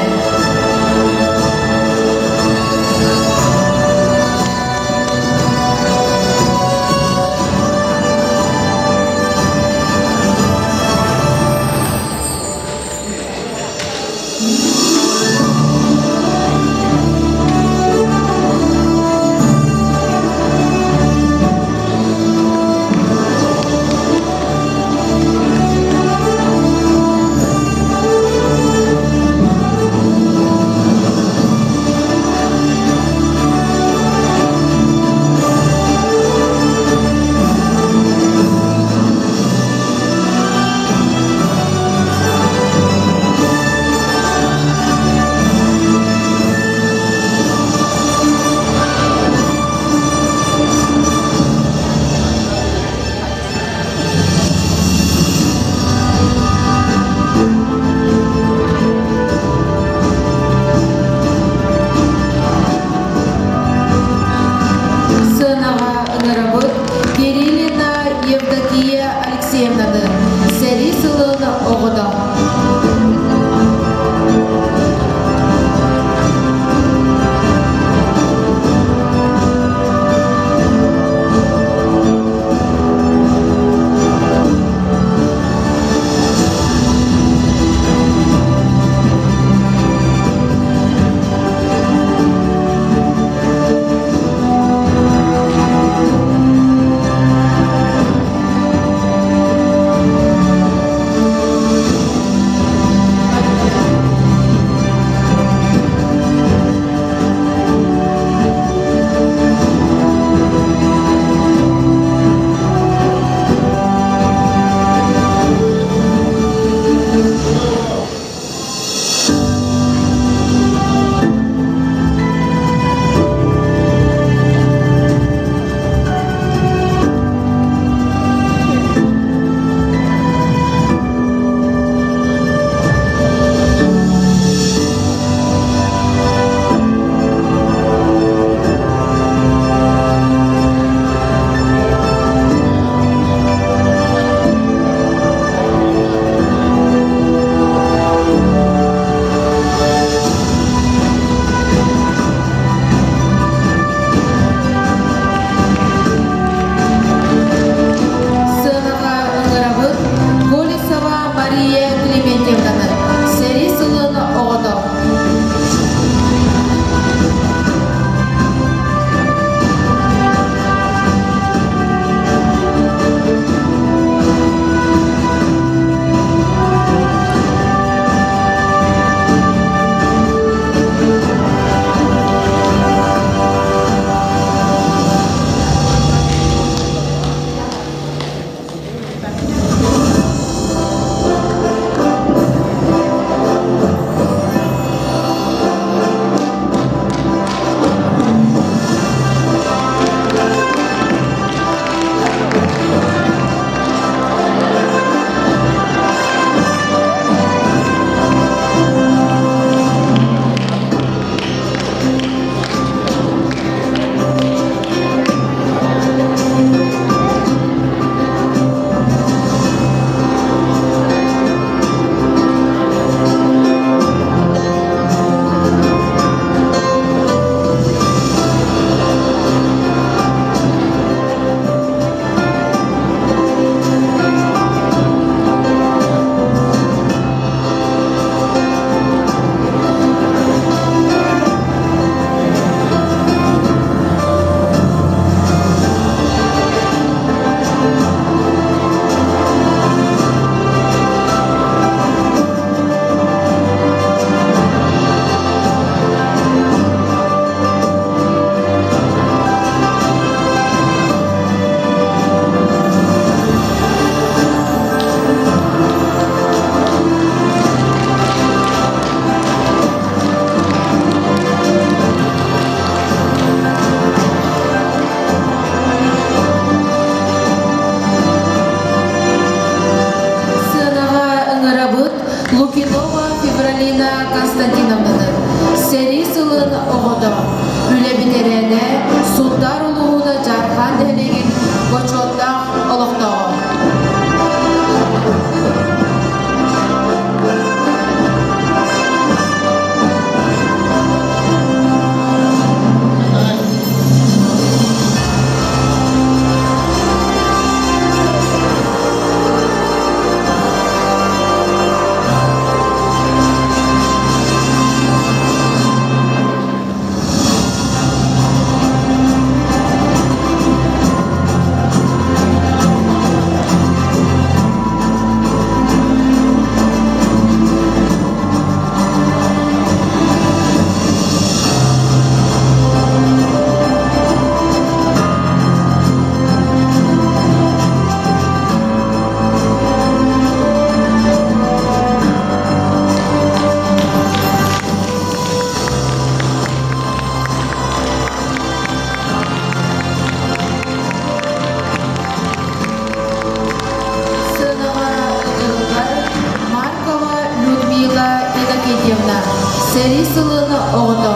M: сылын оҕото.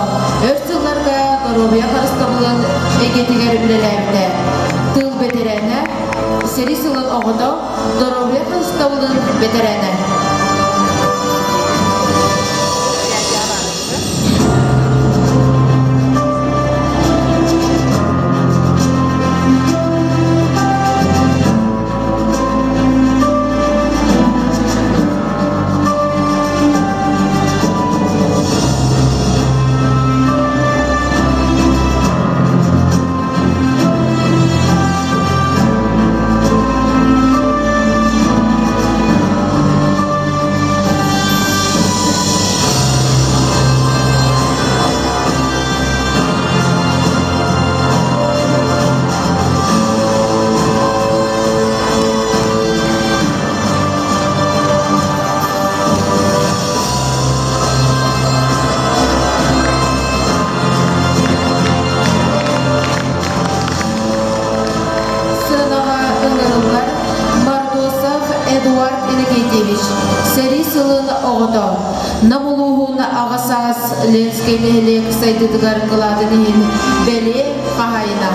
M: Өр сылларга доруобуйа харыстабылын эйгэтигэр үлэлээбитэ. Тыл бэтэрээнэ, сэрии сылын оҕото, доруобуйа харыстабылын бэтэрээнэ. Сыанаҕа ыҥырыллар Мордосов Эдуард Иннокентьевич, сэрии сылын оҕото, Нам улууһун аҕа саас Ленскэй нэһилиэк сайдыытыгар кылаатын иһин бэлиэ хаһаайына.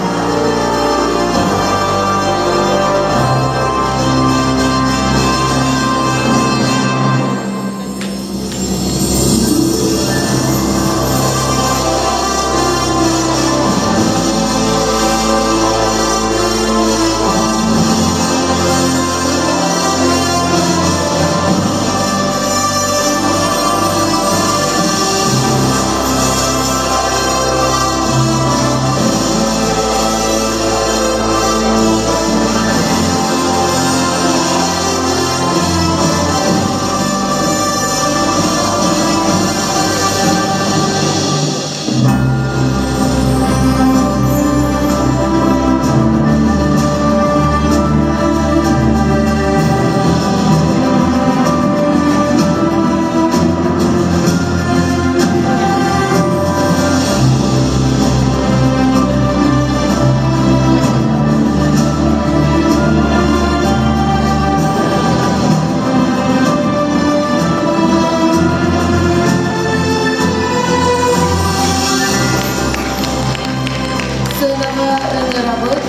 M: Сыанаҕа ыҥырабыт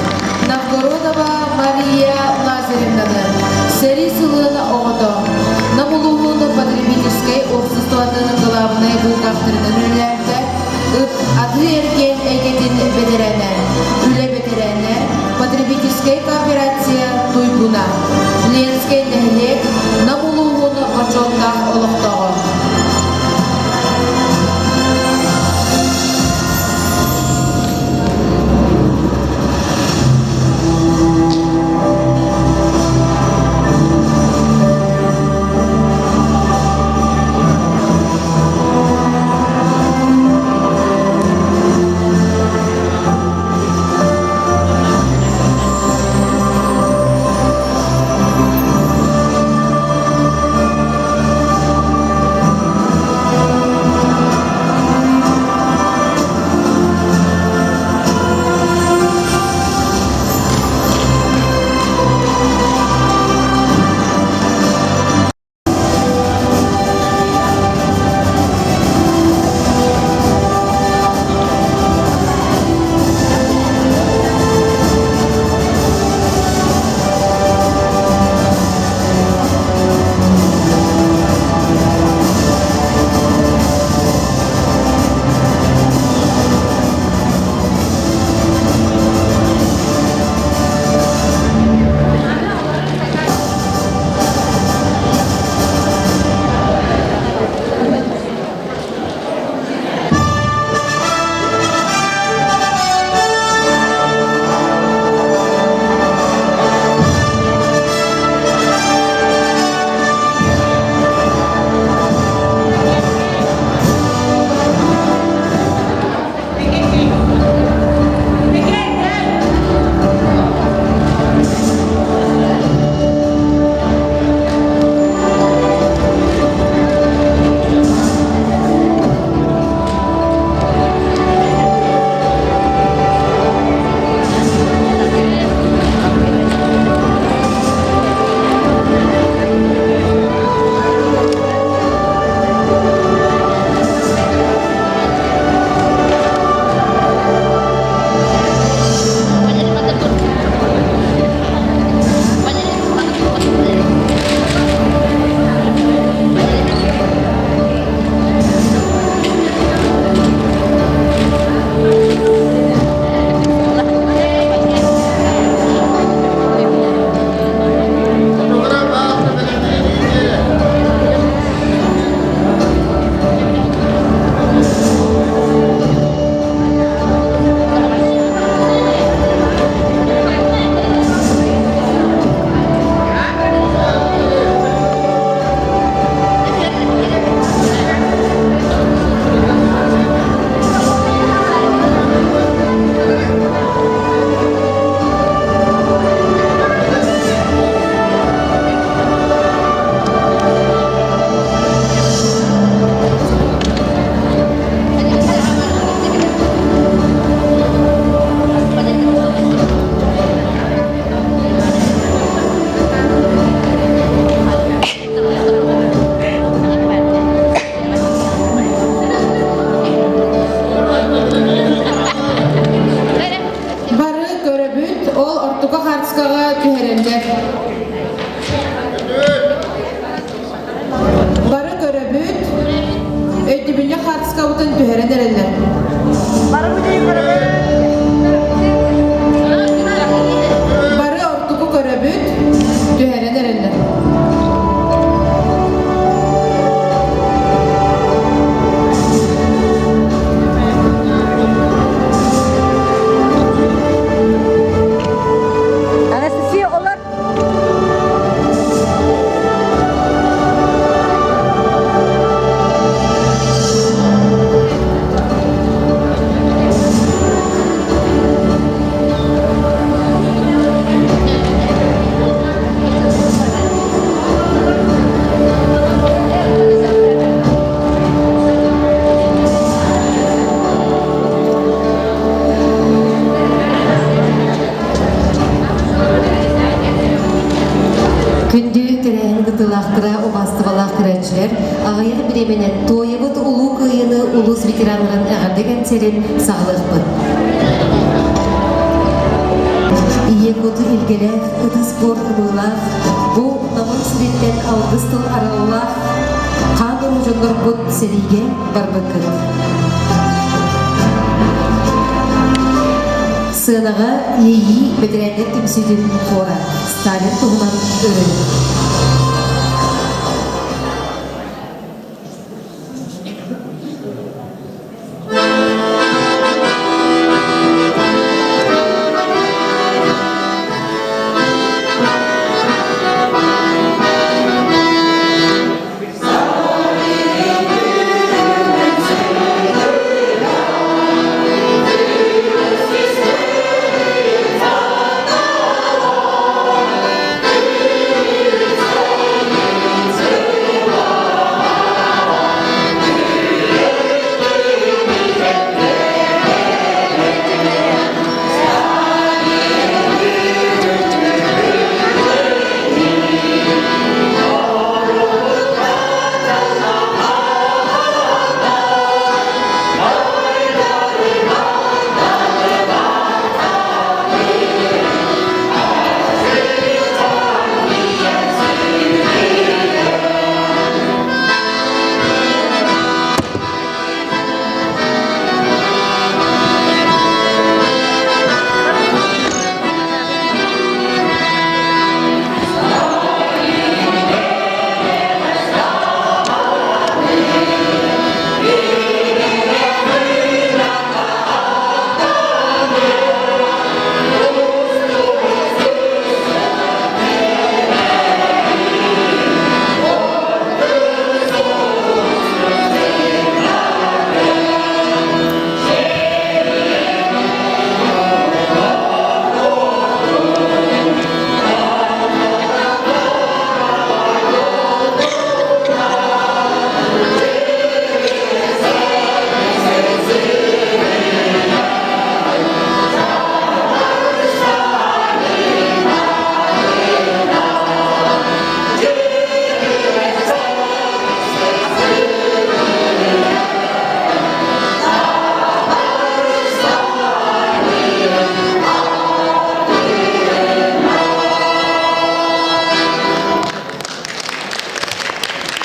M: Новгородова Мария Лазаревнаны, сэрии сылын оҕото, Нам улууһун потребительскай обществотын главнай бухгалтерынан үлэлээбитэ, ыт атыы-эргиэн эйгэтин бэтэрээнэ, үлэ бэтэрээнэ, потребительскай кооперация туйгуна, Ленскэй нэһилиэк Нам улууһун бочуоттаах олохтооҕо.
N: көрөөччүлэр, аҕыйах бириэмэнэн туойабыт Улуу Кыайыыны улуус ветераннарын эҕэрдэ кэнсиэрин саҕалыахпыт. Ийэ кут илгэлээх, ытыс буор ымыылаах, бу Намын сириттэн алгыс тыл араллаах хаан уруу дьоннорбут сэриигэ барбыккыт. Сыанаҕа Иэйии бэтэрээннэр түмсүүтүн хора Сталин туһунан ырыы.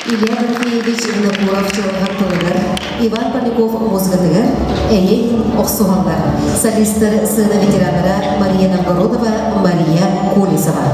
N: Илья Дорофеевич Винокуров чылҕан тылыгар, Иван Поляков музыкатыгар эйэ иһин охсуһаллар. Солистар сыана ветераннара Мария Новгородова, Мария Колесова.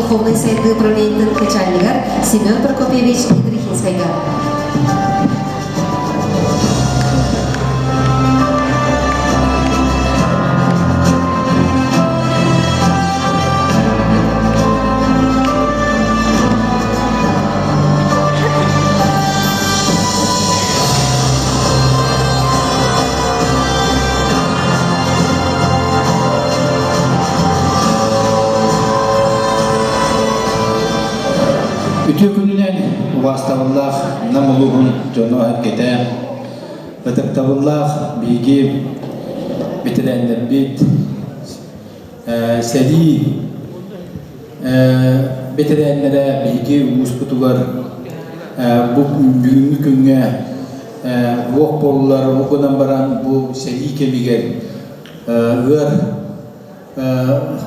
N: духовнай сайдыы управлениетын начальнигар Семен Прокопьевич Ядрихинскайга.
K: Үтүө күнүнэн убаастабыллаах Нам улууһун дьоно эргэтэ, ытыктабыллаах биһиги бэтэрээннэрбит, сэрии бэтэрээннэрэ биһиги улууспутугар бу бүгүҥҥү күҥҥэ уох буоллар, ол гынан баран бу сэрии кэмигэр ыар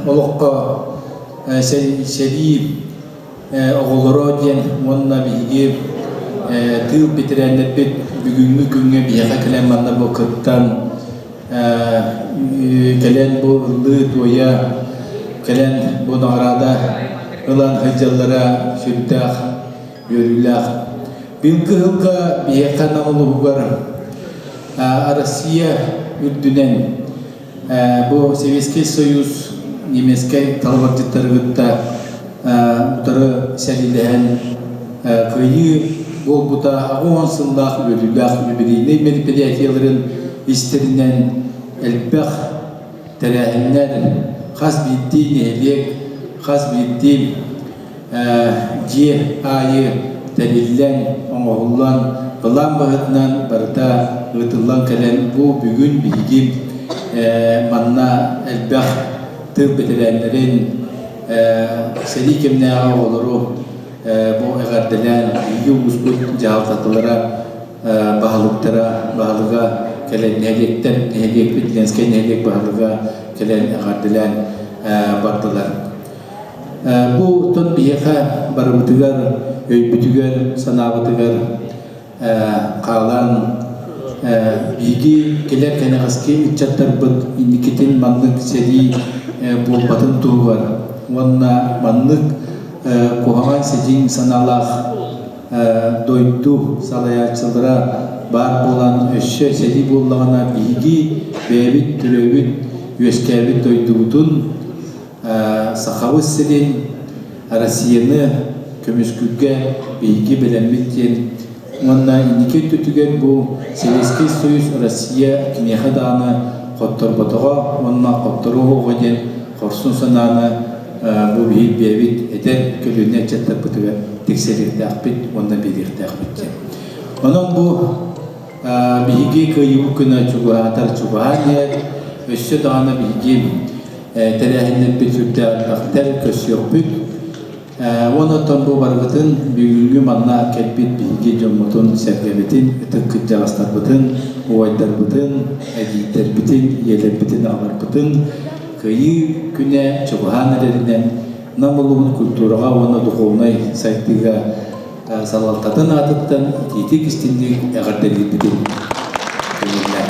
K: олоххо сэрии оҕолоро диэн уонна биһиги тыыл бэтэрээннэрбит бүгүҥҥү күҥҥэ биһиэхэ кэлэн манна бу кыттан кэлэн бу ыллыы-туойа кэлэн бу наҕараада ылан сылдьаллара сүрдээх үөрүүлээх. Быйылгы сылга биһиэхэ Нам улууһугар Россия үрдүнэн Бу Советский Союз немецкэй талабырдьыттары кытта утары сэриилэһэн кыайыы буолбута 80 сыллаах үөрүүлээх юбилейнай мероприятиеларын истэринэн элбэх тэрээһиннэр хас биирдии нэһилиэк, хас биирдии дьиэ аайы тэриллэн, оҥоһуллан, былаан быһыытынан барыта ыытыллан кэлэн, бу бүгүн биһиги манна элбэх тыл бэтэрээннэрин, сэрии кэмнээҕи оҕолору бу эҕэрдэлээн биһиги улууспут дьаһалтатылара, баһылыктара, баһылыга кэлэн нэһилиэктэр, нэһилиэкпит Ленскэй нэһилиэк баһылыга кэлэн эҕэрдэлээн бардылар. Бу оттон биһиэхэ барыбытыгар, өйбүтүгэр, санаабытыгар хаалан биһиги кэлэр кэнэҕэски ыччаттарбыт инникитин маннык сэрии буолбатын туһугар уонна маннык куһаҕан сидьиҥ санаалаах дойду салайааччылара баар буолан өссө сэрии буоллаҕына биһиги бэйэбит төрөөбүт үөскээбит дойдубутун Сахабыт сирин Россияны көмүскүүргэ биһиги бэлэммит диэн уонна инники өттүтүгэр бу Советский Союз Россия киниэхэ даҕаны хотторботоҕо уонна хотторуо диэн хорсун санааны бу биһиги бэйэбит эдэр көлүөнэ ыччаттарбытыгар тиксэриэхтээхпит уонна биэриэхтээхпит диэн. Онон бу биһиги кыайыы күнэ чугаһаатар чугаһаан иһэр, өссө даҕаны биһиги тэрээһиннэрбит сүрдээх элбэхтэр, көрсүөхпүт. Уонна оттон бу барыбытын бүгүҥҥү манна кэлбит биһиги дьоммутун, сэргэбитин, ытык кырдьаҕастарбытын, убайдарбытын, эдьиийдэрбитин, ийэлэрбитин, аҕаларбытын Кыайыы күнэ чугаһаан эрэринэн Нам улууһун культураҕа уонна духовнай сайдыыга салалтатын аатыттан итиитик истиҥник эҕэрдэлиирбитин көҥүллээн.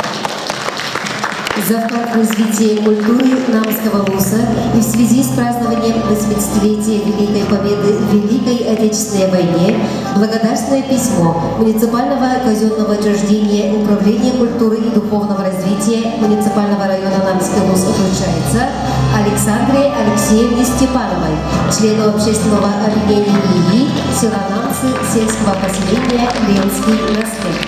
N: За вклад в развитие культуры Намского вуза и в связи с празднованием 80-летия Великой Победы в Великой Отечественной войне благодарственное письмо муниципального казенного учреждения Управления культуры и духовного развития муниципального района Намский вуз вручается Александре Алексеевне Степановой, члену общественного объединения ИИ села Намцы сельского поселения Ленский Наслед.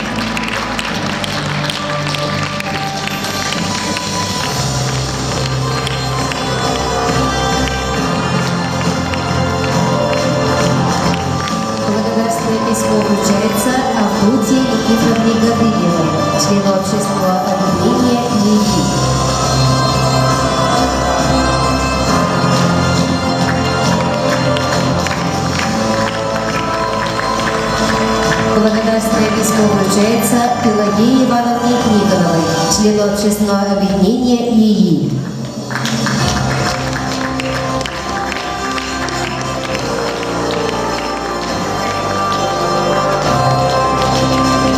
N: Благодарственное письмо вручается Авдотье Никифоровне Гаврилевой, члену общественного объединения ЕИ. Благодарственное письмо вручается Пелагее Ивановне Никоновой, члену общественного объединения ЕИ.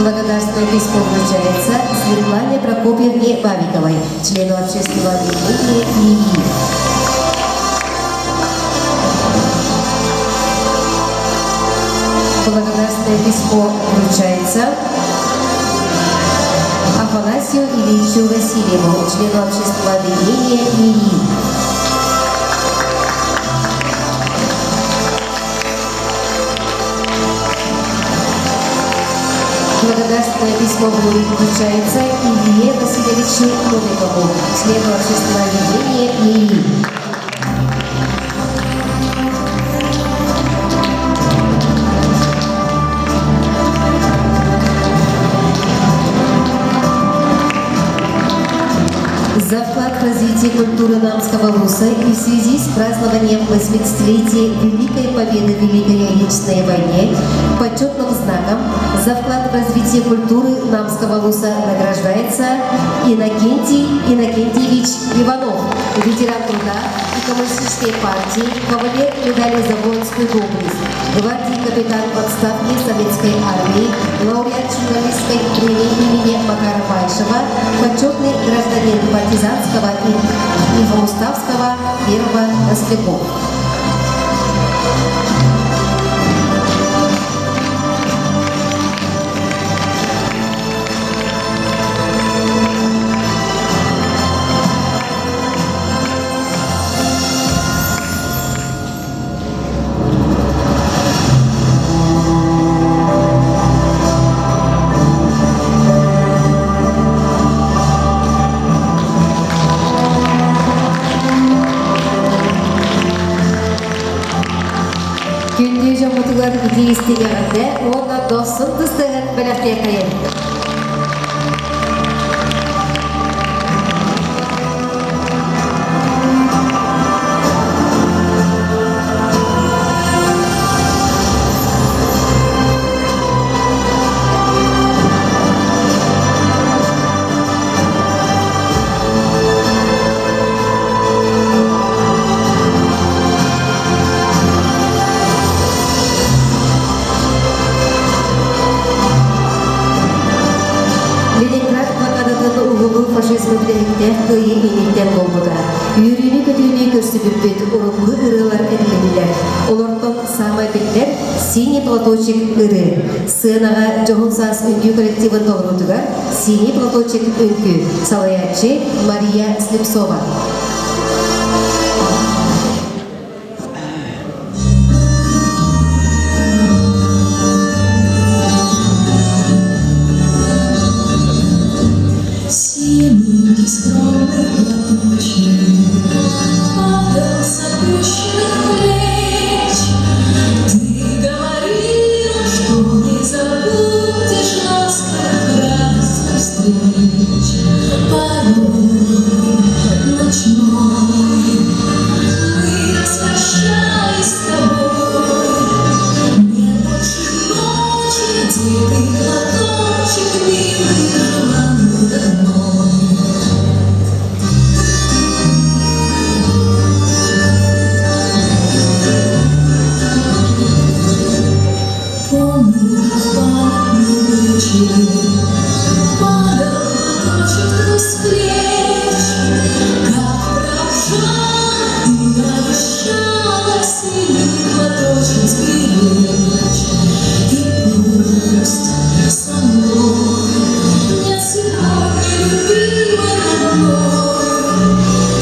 N: Благодарственное письмо вручается Светлане Прокопьевне Бабиковой, члену общественного объединения ИИ. вручается Афанасию Ильичу Васильеву, члену общественного объединения ИИ. Благодарственное письмо вручается Илье Васильевичу Новикову, члену общественного объединения ИИ. За вклад в развитие культуры Намского вуса и в связи с празднованием 80-летия Великой Победы в Великой Отечественной войне почетным знаком за вклад в развитие культуры Намского вуса награждается Иннокентий Иннокентьевич Иванов, ветеран труда и Коммунистической партии, кавалер медали за воинскую доблесть, гвардии капитан в отставке Советской армии, лауреат журналистской премии имени Макара Байшева, почетный гражданин Партизанского и Ивауставского первого Росляков. Күндү дьоммутугар итии истиҥэҕитэ уонна дохсун тыстыһын бэлэхтиэххэйин. Ленинград блокадатын уһулуу фашизмы бүтэһиктээх кыайыы инниттэн буолбута. Үөрүүнү-көтүүнү көрсүбүппүт урукку ырыалар этилиннилэр. Олортон саамай биллэр «Синий платочек» ырыа. Сыанаҕа Дьоһун саас үҥкүү коллективын толоруутугар «Синий платочек» үҥкүү салайааччы Мария Слепцова.
I: Синенький скромный платочек падал с опущенных плеч. Ты говорила, что не забудешь ласковых радостных встреч. Порой ночной мы распрощались с тобой. Нет больше ночи, где ты платочек милый, желанный родной. Помню, как в памятный вечер падал платочек твой с плеч, как провожала ты обещала синий платочек сберечь. И пусть со мной нет сегодня любимой родной,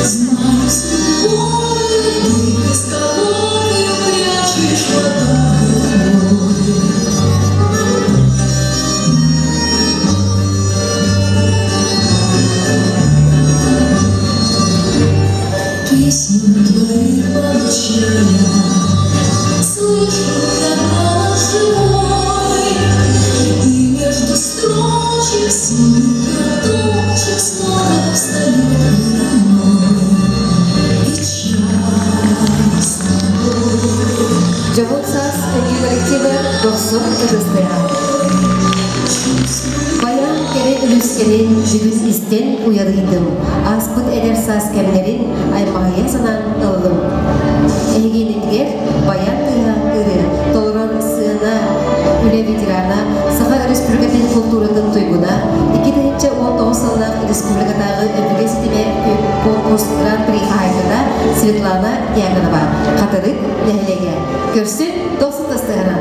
I: знаю, с любовью ты к изголовью прячешь платок мой. Песен твоих получая, Слышу я голос живой, И между строчек синих платочек Снова встает передо мной. И час
N: Дьоһун саас үҥкүү коллектива дохсун ытыстыаҕа. Баян кэрэ үлүскэнин бүгүн истэн уйадыйдым, ааспыт эдэр саас кэмнэрин аймаҕыйа санаан ыллым. Эһигиинитигэр баян тыаһа ырыа толорор сыана үлэ ветерана, Саха Өрөспүүбүлүкэтин култууратын туйгуна, 2019 сыллаах республикатааҕы өбүгэ ситимэ конкурс гран-при хаһаайката Светлана Дьяконова, Хатырык нэһилиэгэ. Көрсүн, дохсун тастыһынан!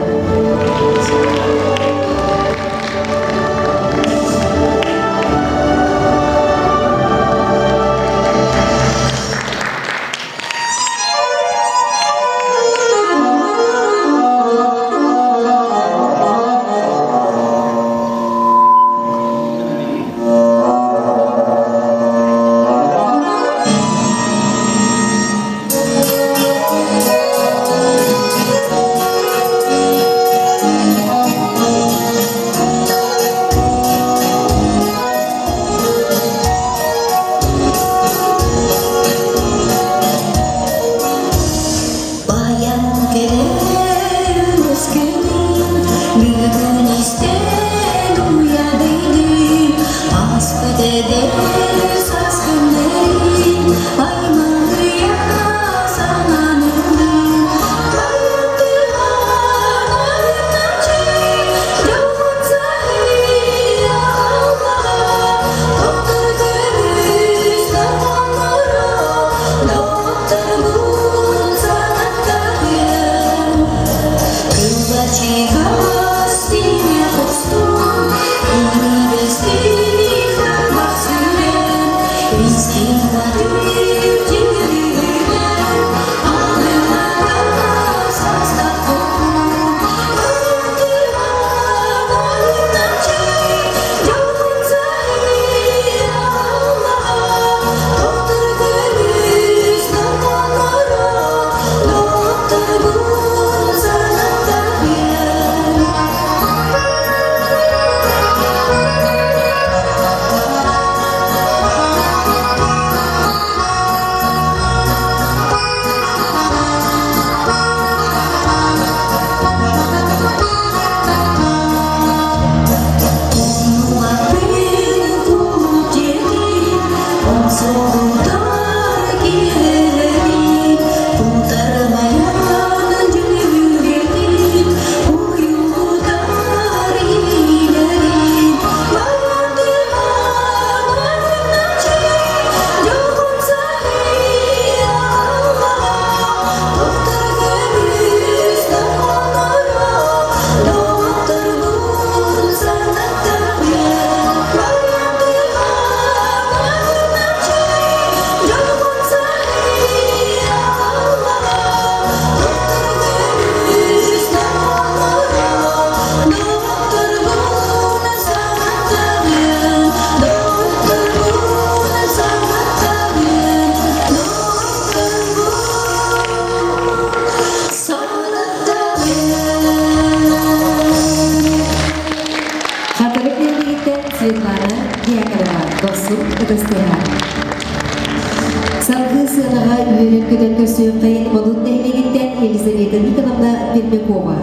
N: көрсүөххэйин Модут нэһилиэгиттэн Елизавета Никоновна Пермякова.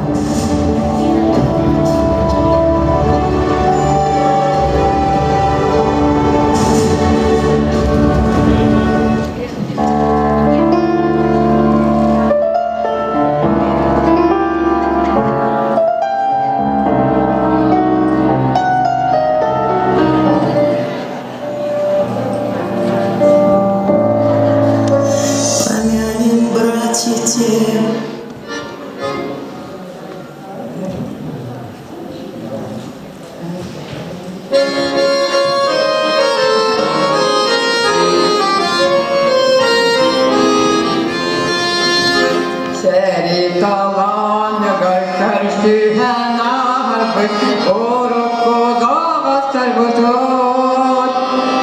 I: Помянем, братья, тех,
O: Сэрии талааныгар көрсүһэн ааһарбыт, урукку доҕотторбутун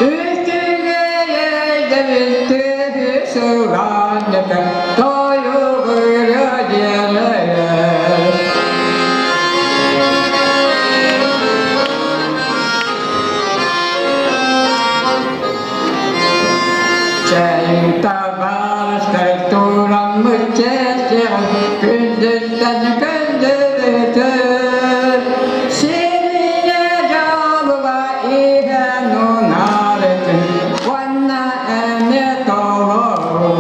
O: үтүгэй өйдөбүл түһү сылаанньыта тойугура диэрэр. Чэйин табаарыстар тураммыт чэчэҕин күндүттэн күндүбүтүн сиринэ дьолуга иһэн унаарытын уонна эмиэ толору.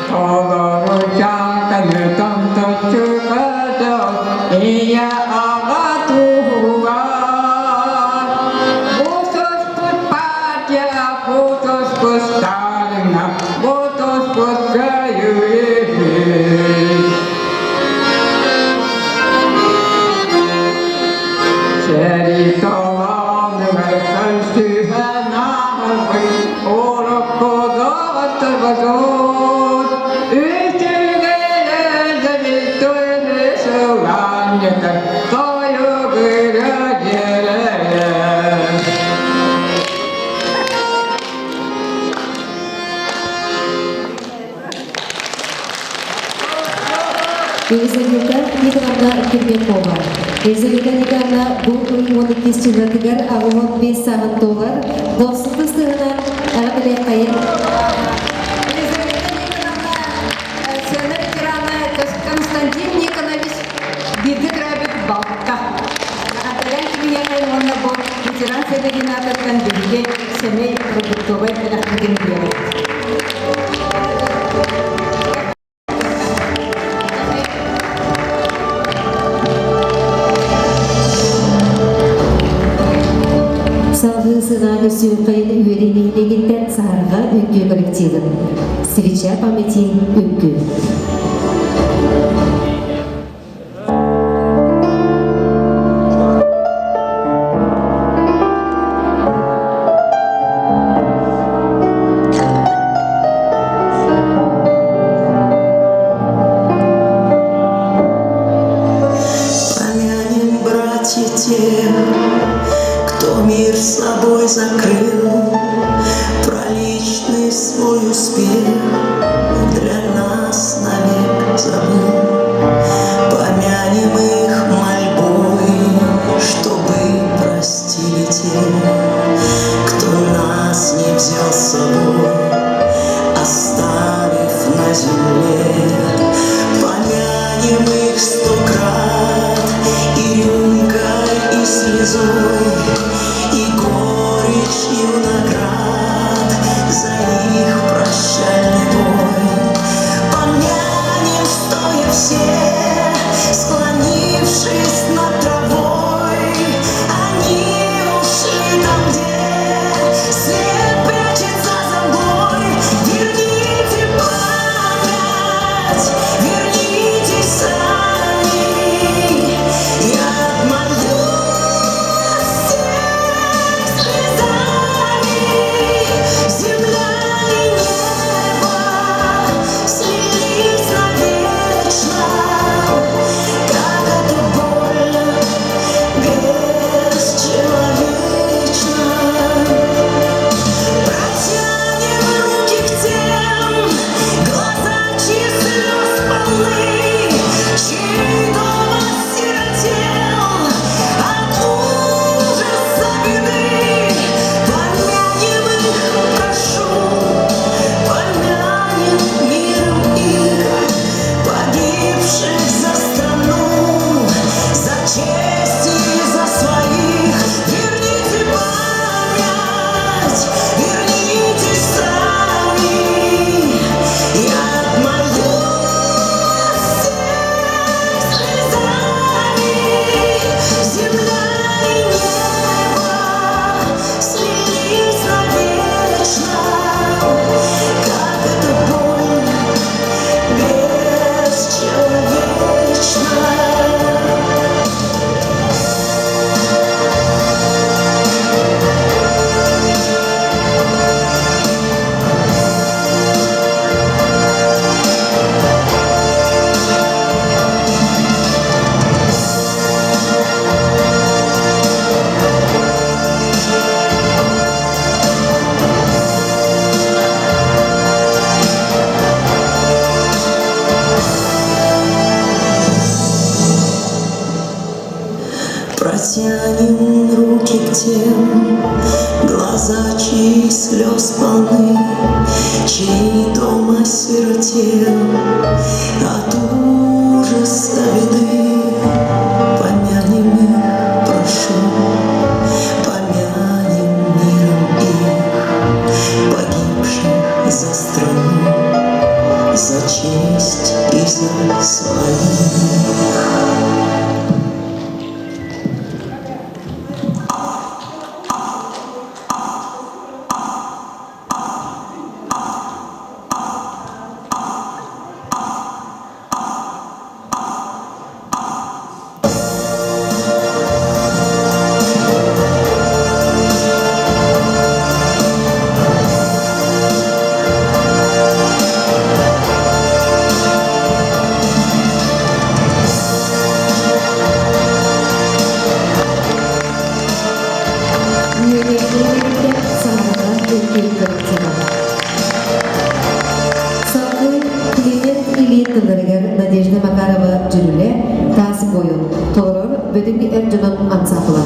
O: Толору чааканы томточчу көтөх ийэ аҕа туһугар. Бутуспут партия, бутуспут Сталина, бутуспут кыайыы Сэрии толооныгар көрсүһэн ааһарбыт урукку доҕотторбутун үтүгэн төһө сылаанньытар тойугура дьиэлэрэ.
N: Елизавета Николаевна Пермякова. Елизавета Николаевна бу ый 12 сылларыгар 85 сааһын туолар, дохсун сыһынан аҕа
M: Елизавета Никоновна, сцена ветерана Константин Никонович бииргэ төрөөбүт балта. Эҕэрдэлээн кимиэхэ уонна бу ветеран сэбиэтин аатыттан биһиги сэмэй продуктовай бэлэхпитин биэрэбит.
N: Салгыы сыҥаа көрсүөххэйин үөрүү нэһилиэгиттэн Саһарҕа үҥкүү коллективын Свеча памяти үҥкүү.
I: Помянем, братья, тех, кто мир собой закрыл, Про личный свой успех для нас навек забыл. Помянем их мольбой, чтобы простили те, кто нас не взял с собой, оставив на земле. Помянем их сто крат и рюмкой, и слезой, и горечью наград за их прощальный бой. Помянем, стоя все, склонившись над травой, они ушли там, где свет прячется за мглой. Верните память, верните сами. Я отмолюсь всех слезами. Глаза, чьи слез полны, Чей дом осиротел От ужаса беды. Помянем их, прошу, Помянем миром их, Погибших за страну, За честь и за своих.
N: Үөрүйэхтэригэр саҥарынан үҥкүү коллектива. Салгыы Климент Ильин тылларыгар Надежда Макарова дьүрүлэ Таас буойун толорор бөдөҥ эр дьонун ансаамбыла.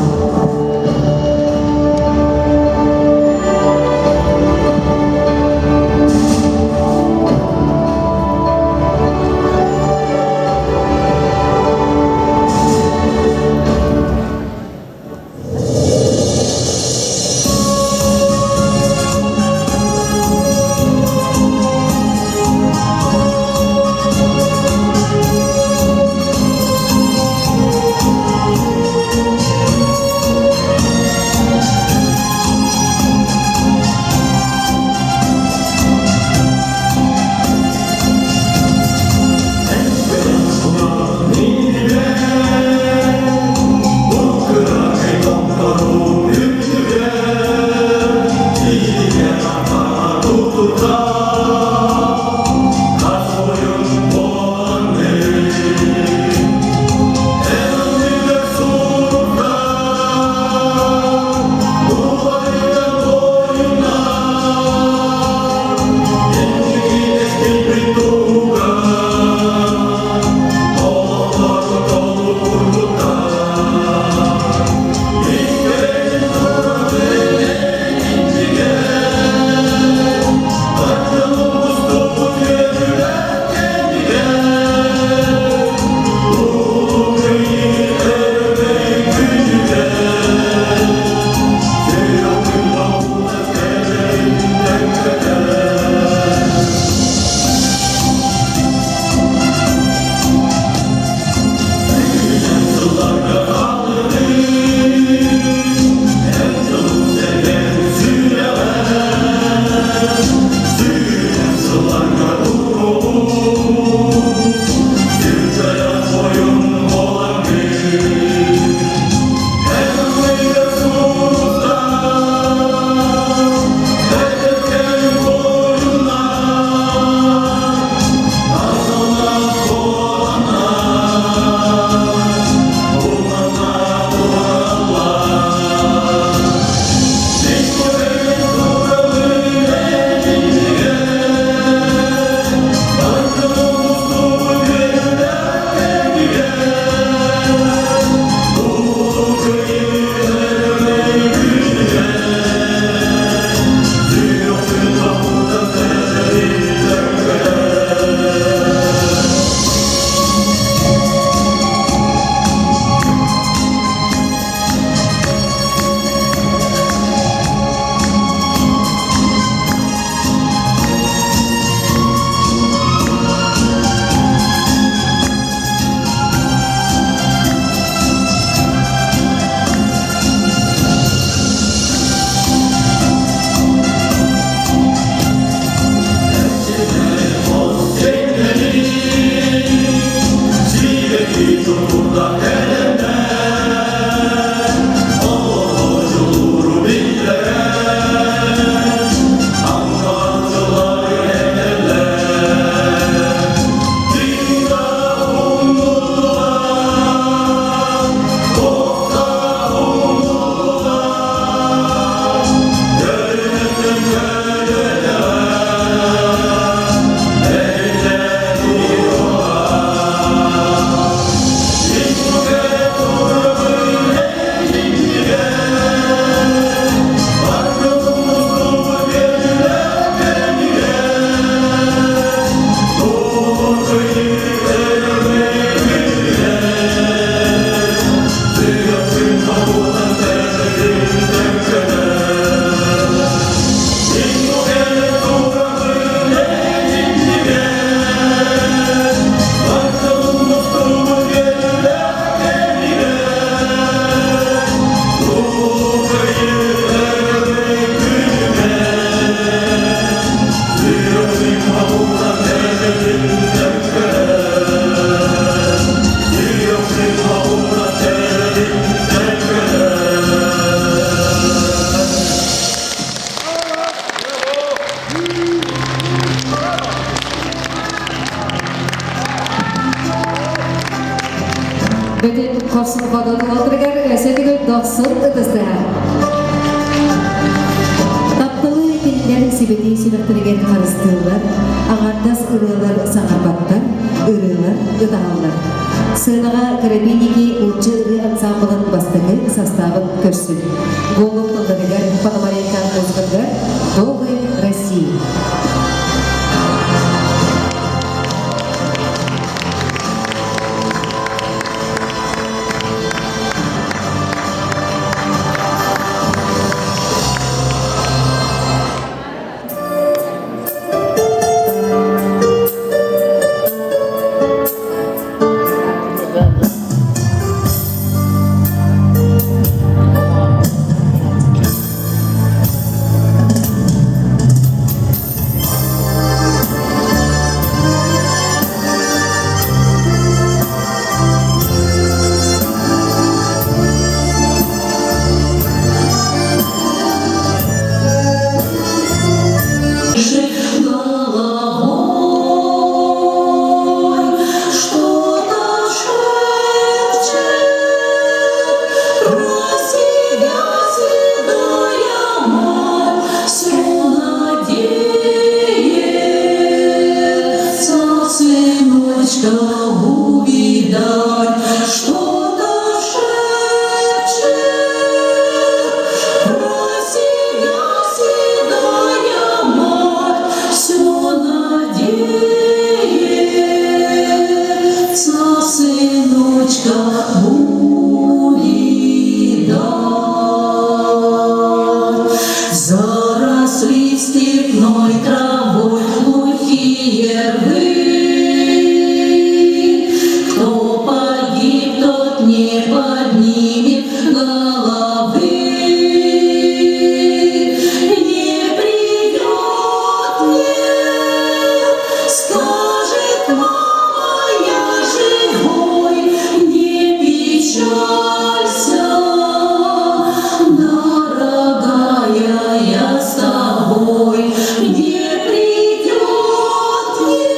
N: Ходот уолтарыгар өссө төгүл дохсун ытыстыһа. Тапталы кинилэр сибэтии сүрэхтэригэр харыстыыллар, аҥардас ырыалар саҥарбаттар, ырыалар ытаһаллар. Сыанаҕа Коробейники нуучча ырыа ансаамбылын бастакы састаабын көрсүн. Голуб тылларыгар Пономаренко музыкатыгар «Вдовы России».
I: Что-то шепчет про себя седая мать, все надеется сыночка увидать. Что-то шепчет про себя седая мать, все надеется сыночка увидать. Заросли степной травой глухие рвы. Кто погиб, тот не поднимет головы. Не придет мне, скажет мама, я живой, не печалься, дорогая, я с тобой. Не придет мне,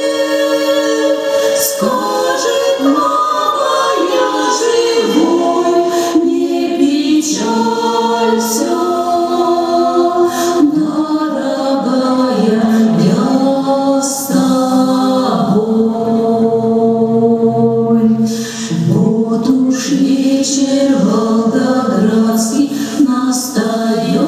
I: скажет мама, я живой, не печалься, дорогая, я с тобой. Вот уж вечер волгоградский настает,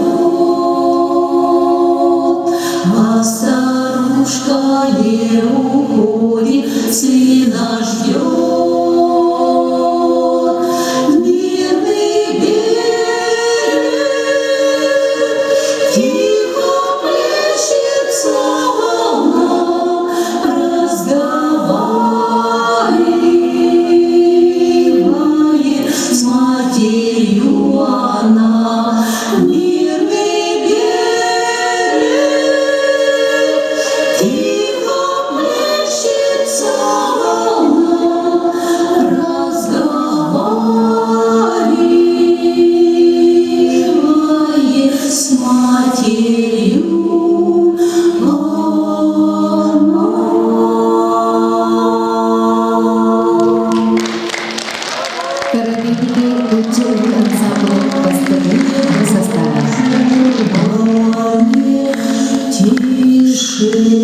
I: а старушка не уходит, сына ждет. Мирный берег, тихо плещется волна, разговаривает с матерью она. Мирный берег, тихо плещется волна, разговаривает с матерью она.
N: Коробейники нуучча ырыа ансаамбылын бастакы састааба.
I: Тишина.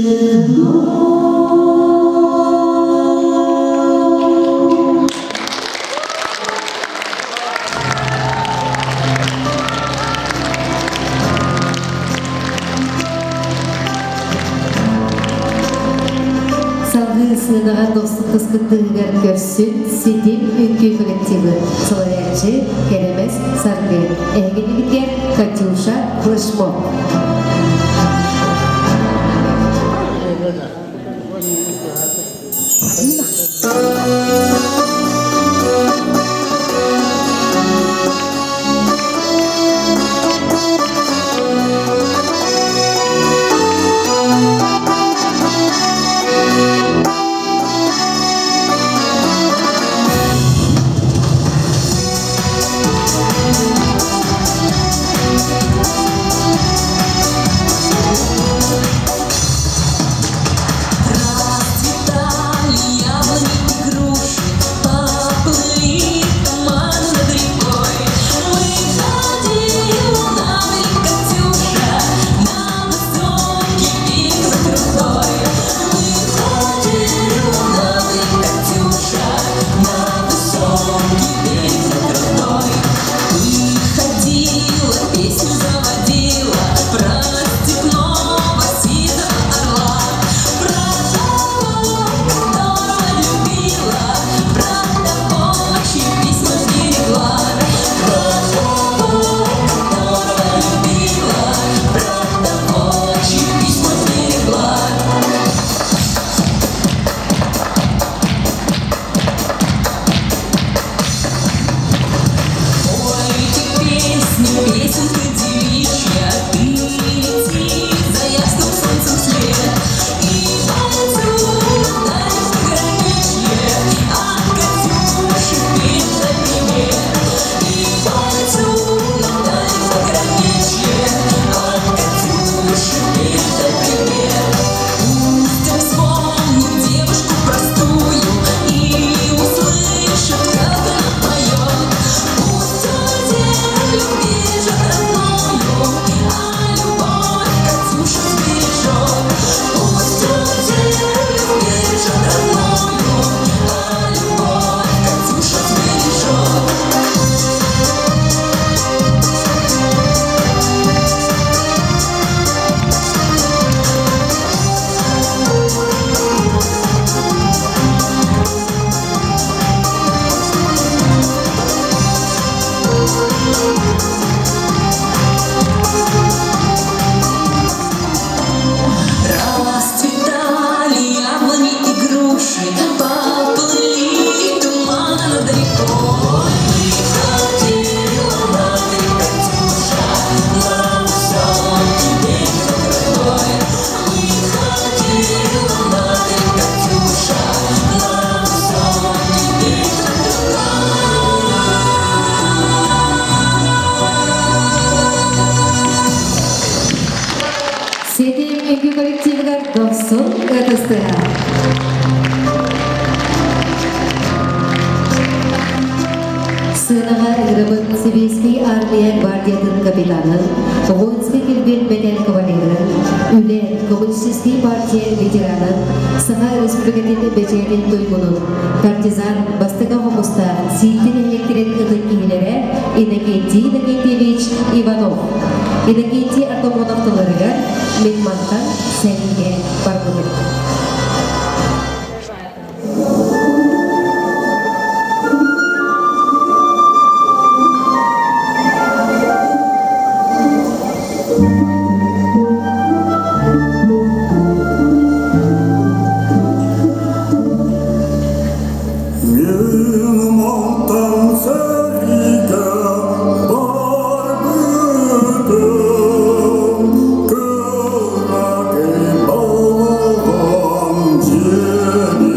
N: Салгыы сыанаҕа дохсун ытыскыттыгар көрсүн Ситим үҥкүү коллективы салайааччы Кэрэмэс Саргы. Эһигинигитигэр Катюша флешмоб.
I: Расцветали яблони и груши.
N: үҥкүү коллективыгар дохсун ытыстыһа. Сыанаҕа ыҥырабыт Сэбиэскэй Армия гвардиятын капитанын, воинскай килбиэн бэтээн кавалерын, үлэ, коммунистическай партия ветеранын, Саха Республикатын бэчээтин туйгунун, партизан бастакы хомустаах Сиитти нэһилиэктэрин ытык киһилэрэ Иннокентий Иннокентьевич Иванов. Иннокентий Артамонов тылларыгар мин мантан сэриигэ барбытым.
I: Мин мантан сэриигэ барбытым, кыракый балаҕан дьиэбиттэн.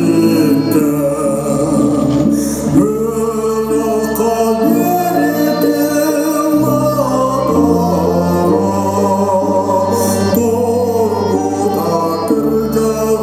I: Ыраахха биэрдим атара, турбута кырдьаҕас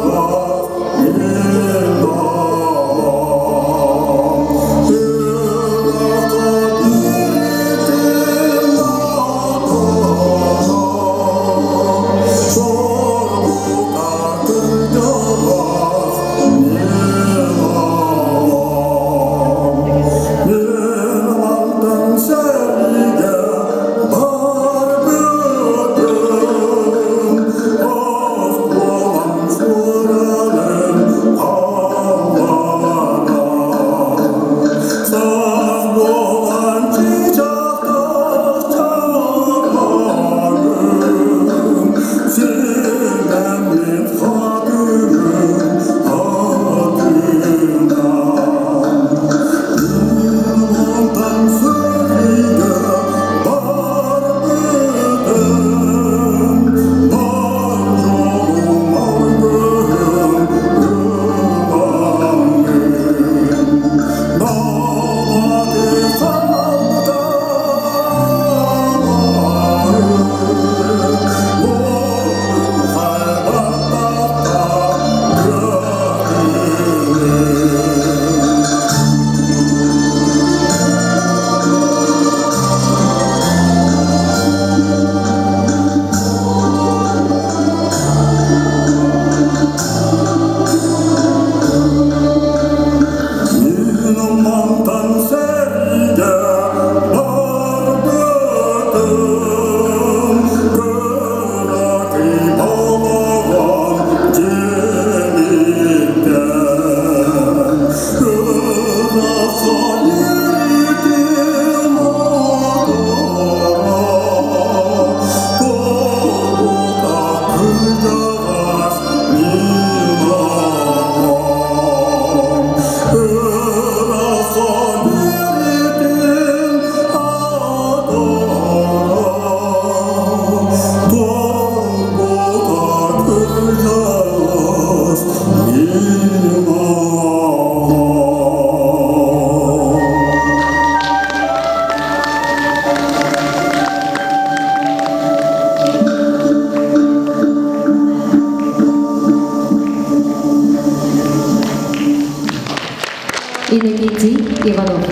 N: Иннокентий Иванов.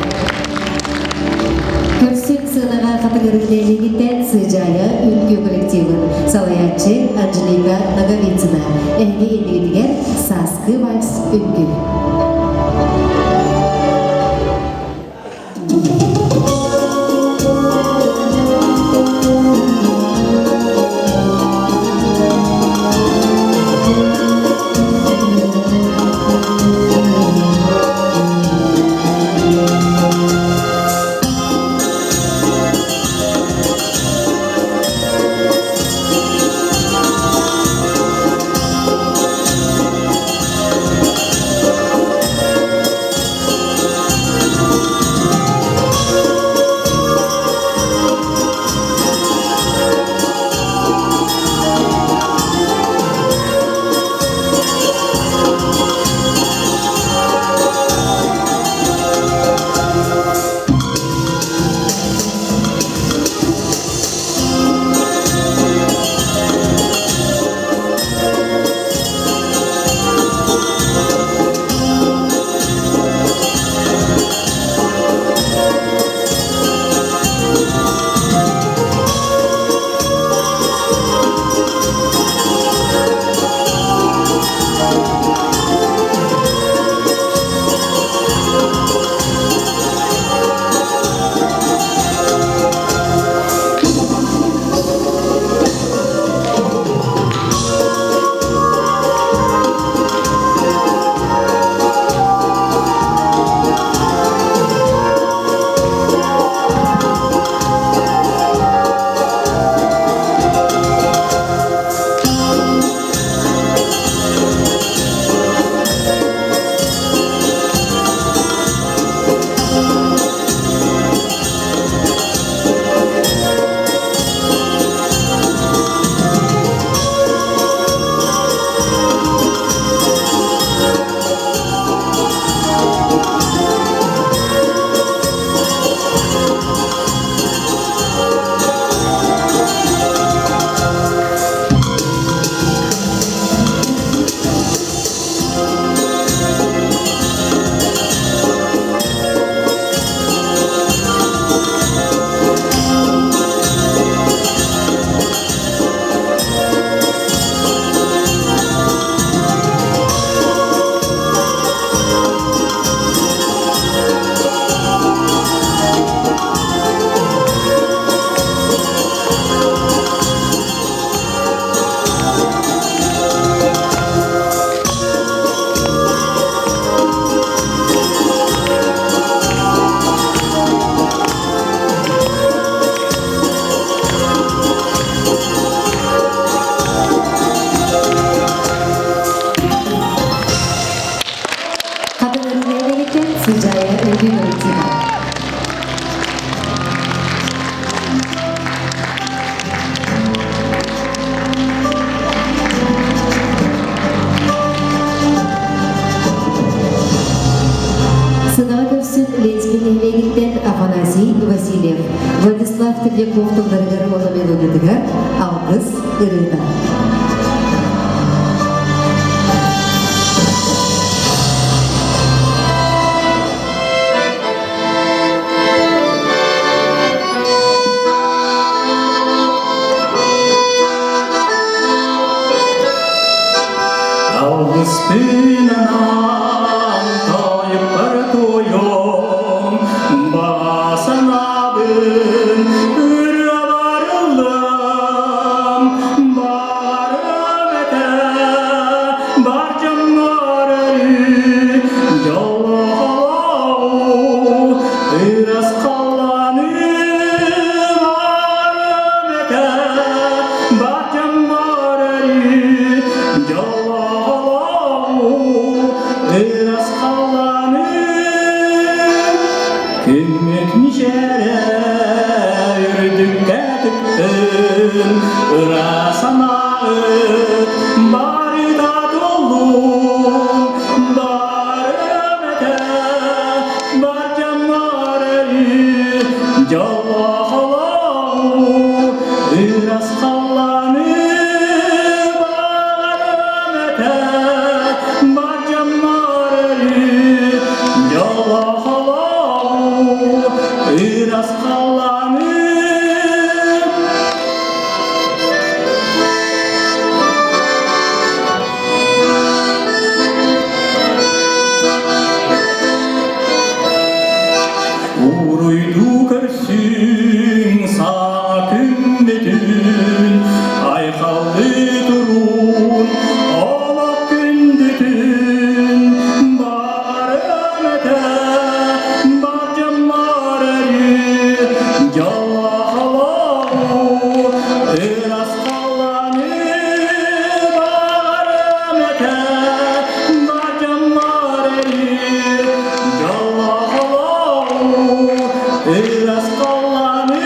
N: Көрсүн сыанаҕа хатыгырын нэһилиэгиттэн Сыдьаайа үҥкүү коллективын салайааччы Анжелика Ноговицына эһиги иннигитигэр Сааскы вальс үҥкүү. Тепляков тылларыгар уонна мелодиятыгар Алгыс ырыата.
P: Алгыспын анаан тойукпар туойуом, баҕа санаабын ырыа барыллыам, баарым этэ, бар дьоммор өрүү дьоллоох ырас халлааны баарым этэ, бар дьоммор өрүү дьоллоох ырас халлааны күммүт мичээрэ үрдүккэ тыктын, ыра санаҕыт барыта туоллун, барым этэ, бар дьоммор өрүү дьоллоох олоҕу, ырас халлааны баҕарым этэ, бар дьоммор өрүү дьоллоох олоҕу, ырас халлааны. Уруйдуу көрсүҥ саҥа күммүтүн, айхаллыы туруун олох күндүтүн, барым этэ, бар дьоммор өрүү дьоллоох олоҕу, ырас халлааны баҕарым этэ, бар дьоммор өрүү дьоллоох олоҕу, ырас халлааны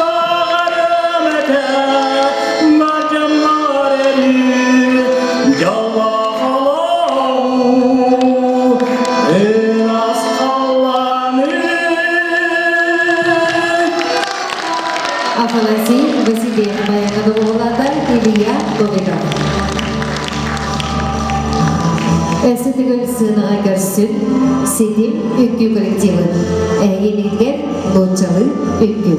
P: баҕарым этэ, бар дьоммор өрүү дьоллоох олоҕу, ырас халлааны.
N: Афанасий Васильев баяҥҥа доҕуһуоллаата Илья Новиков. Өссө төгүл сыанаҕа көрсүн Ситим үҥкүү коллективын. Эһигинигэр нууччалыы үҥкүү.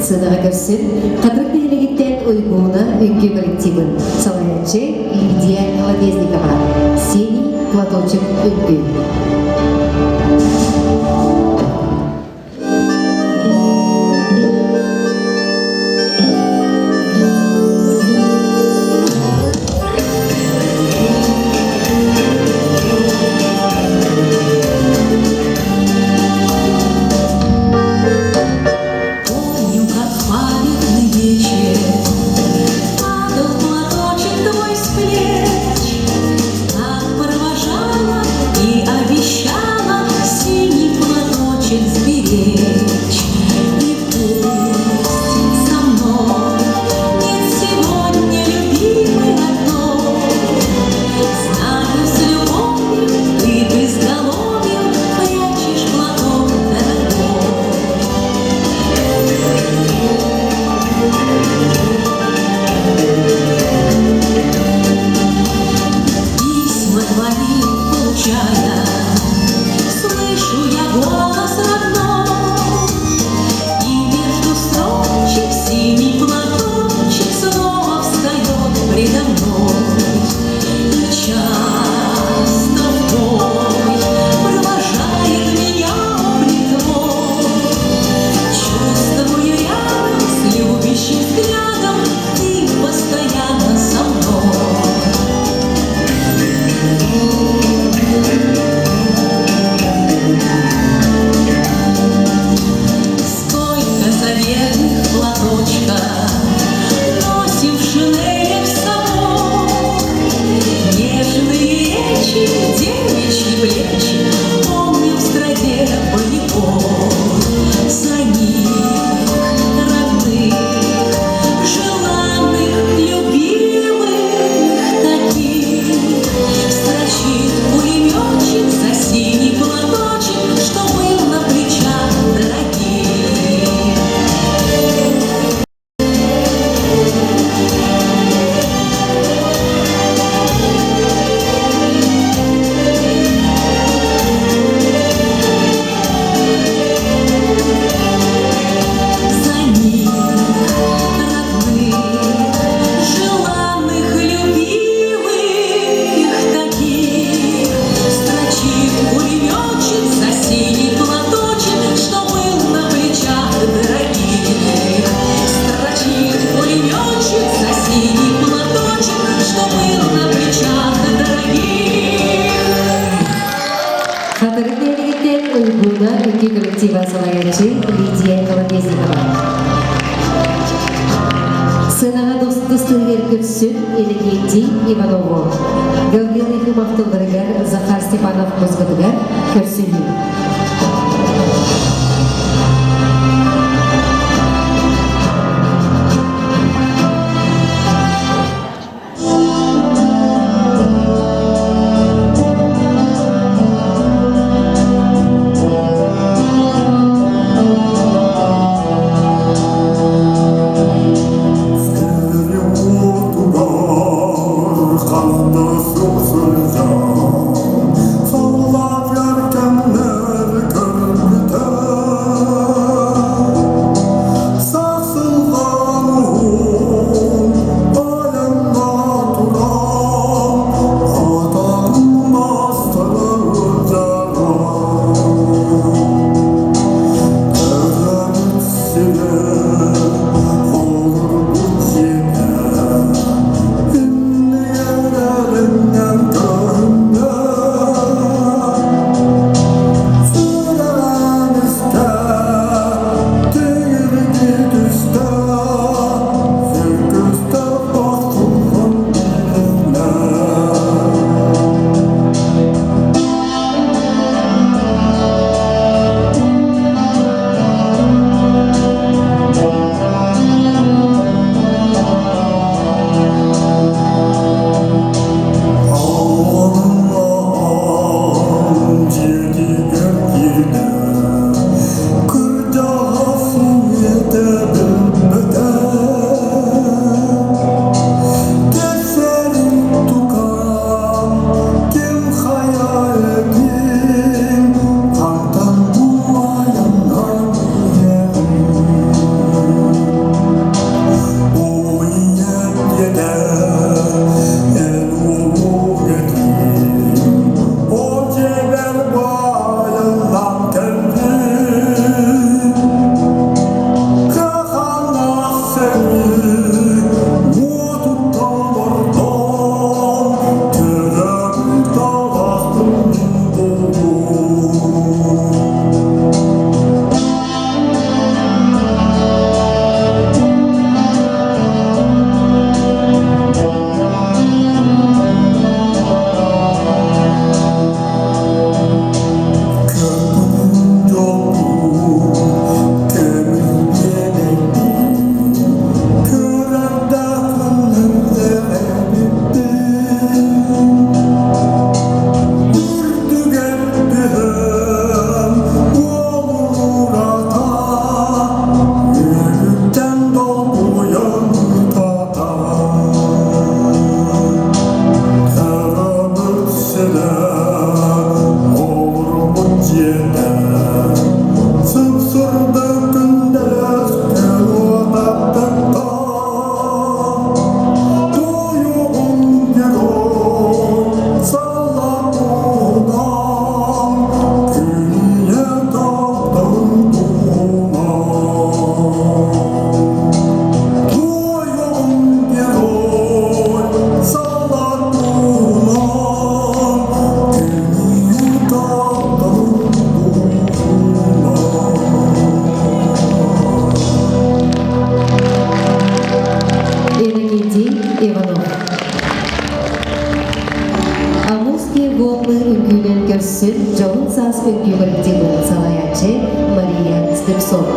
N: Сыанаҕа көрсүн Хатырык нэһилиэгиттэн Уйгууна үҥкүү коллективын салайааччы Лидия Колодезникова, Синий платочек үҥкүү.
I: Помню, как в памятный вечер Падал платочек твой с плеч, Как провожала и обещала Синий платочек сберечь. И пусть со мной нет сегодня любимой одной, Знаю, с любовью ты к изголовью Прячешь платок дорогой. Письма твои получая, Слышу я голос родной, И между строчек синий платочек Снова встает предо мной. И часто в бой Провожает меня облик твой. Чувствую рядом с любящим взглядом Ты постоянно со мной. Сколько заветных платочков Носим в шинелях с собой. Нежные речи, девичьи плечи Помним в строге боевой. За них, родных, желанных, любимых таких Строчит пулеметчик за синий платочек, Что был на плечах дорогих. За них, родных, желанных, любимых таких Строчит пулеметчик за синий платочек, Что был на плечах дорогих. Строчит пулеметчик за синий платочек, Что был на плечах дорогих.
N: Хатырык нэһилиэгиттэн Уйгууна үҥкүү коллектива салайааччы Лидия Колодезникова. Сыанаҕа тустуугар көрсүн Иннокентий Иванову. Гаврил Ефимов тылларыгар Захар Степанов музыкатыгар көрсүһүү.
Q: Саллап
N: Слепцова.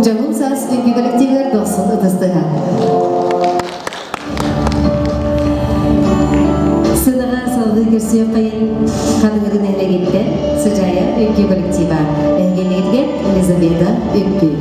N: Дьоһун саас үҥкүү коллективыгар дохсун ытыстыһа. Сынаҕа салгыы көрсүөххэйин Хатыҥырын нэһилиэгиттэн Сыдьаайа үҥкүү коллектива, эһигилэргэ Елизавета үҥкүү.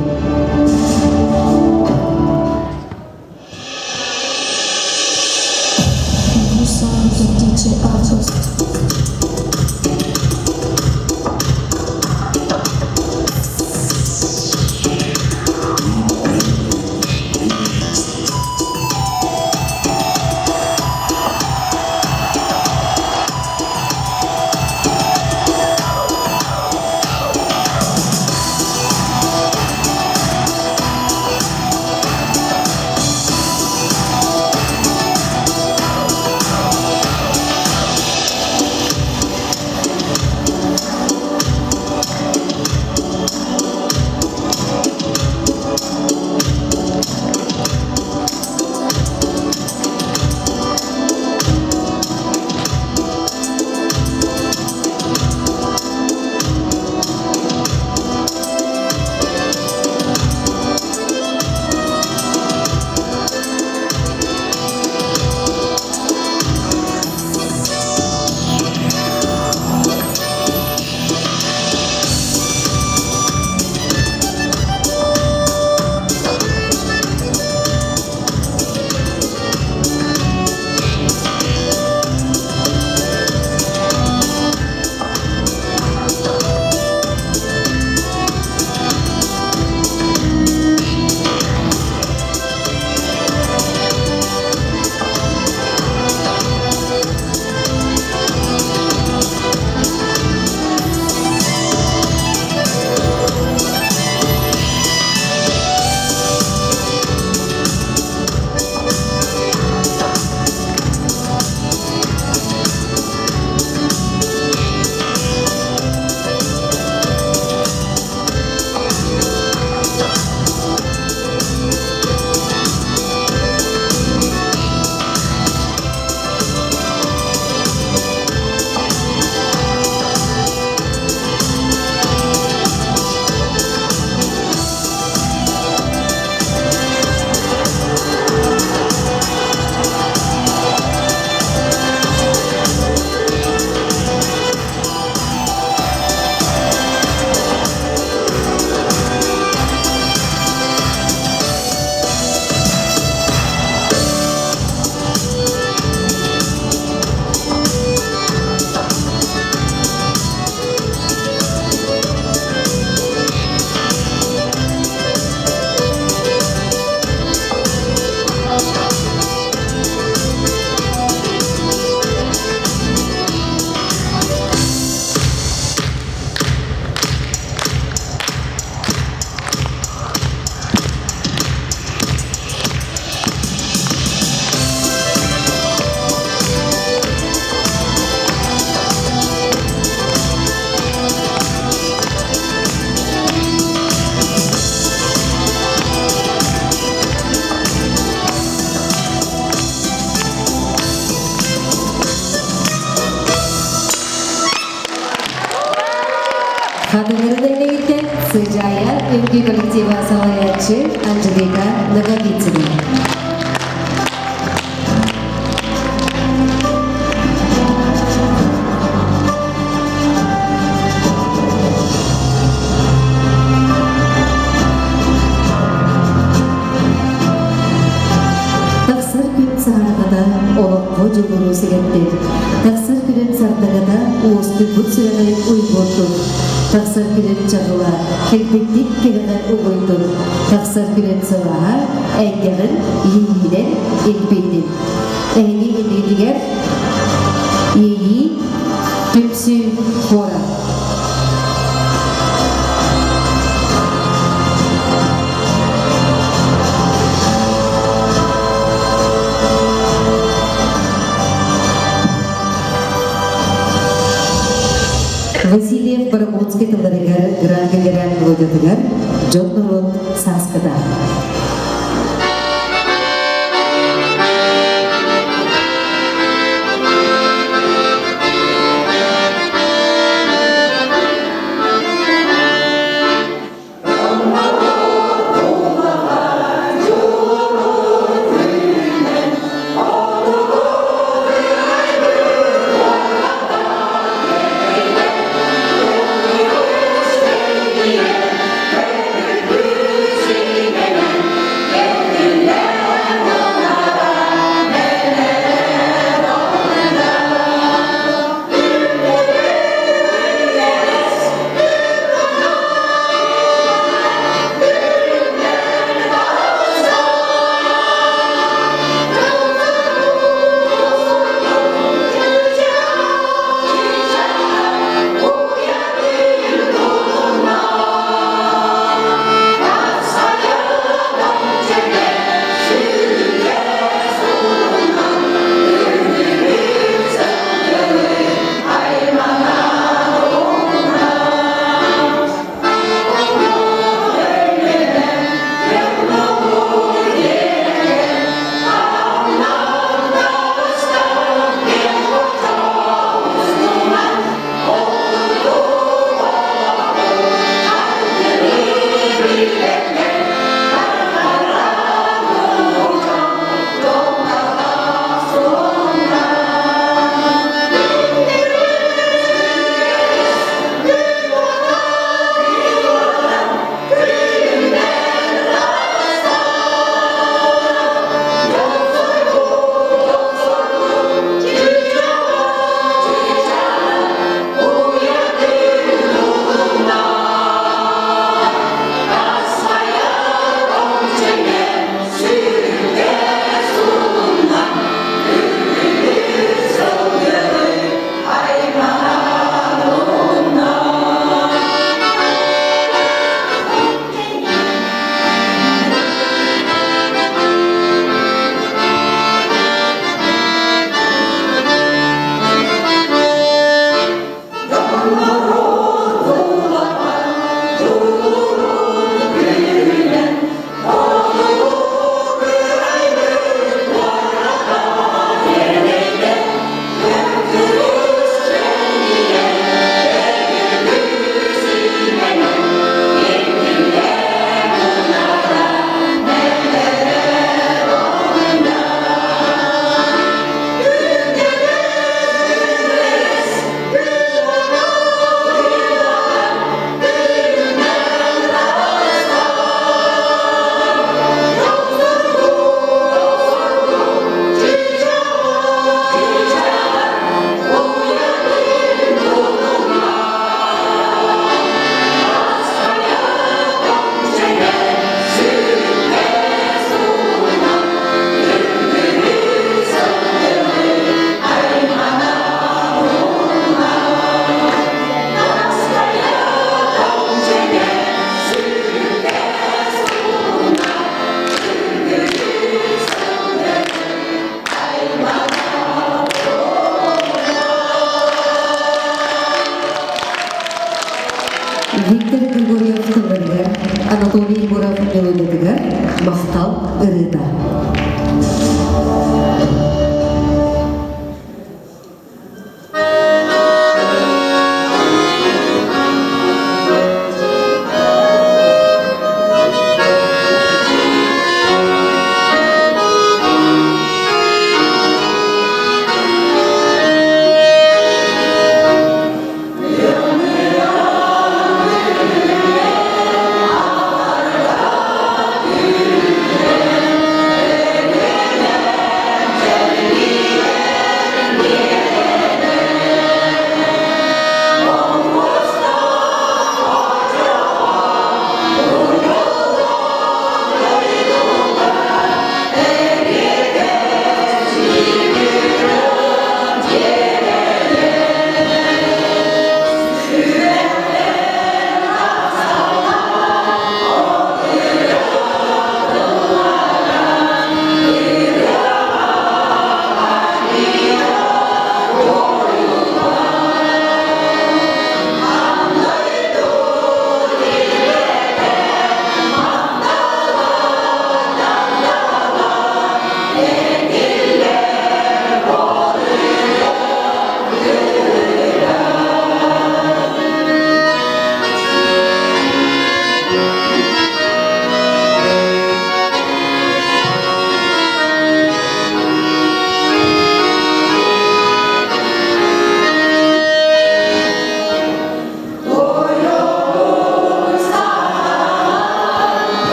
N: үҥкүү коллектива салайааччы Анжелика Ноговицына. Тахсар күн саһарҕата олоххо дьулуруу сигэрдин. Тахсар күнүн сардаҥата уоскуйбут сүрэҕи уйгуурдун. Тахсар күнүн чаҕыла килбиттик кэрэҕэ угуйдун. Тахсар күнүн сылааһа эйгэҕин иэйиинэн илбийдин. Эһиги иннигитигэр иэйии түмсүү хора. Васильев Барамутский тылларыгар Гран Генерал мелодиятыгар дьон норуот сааскыта.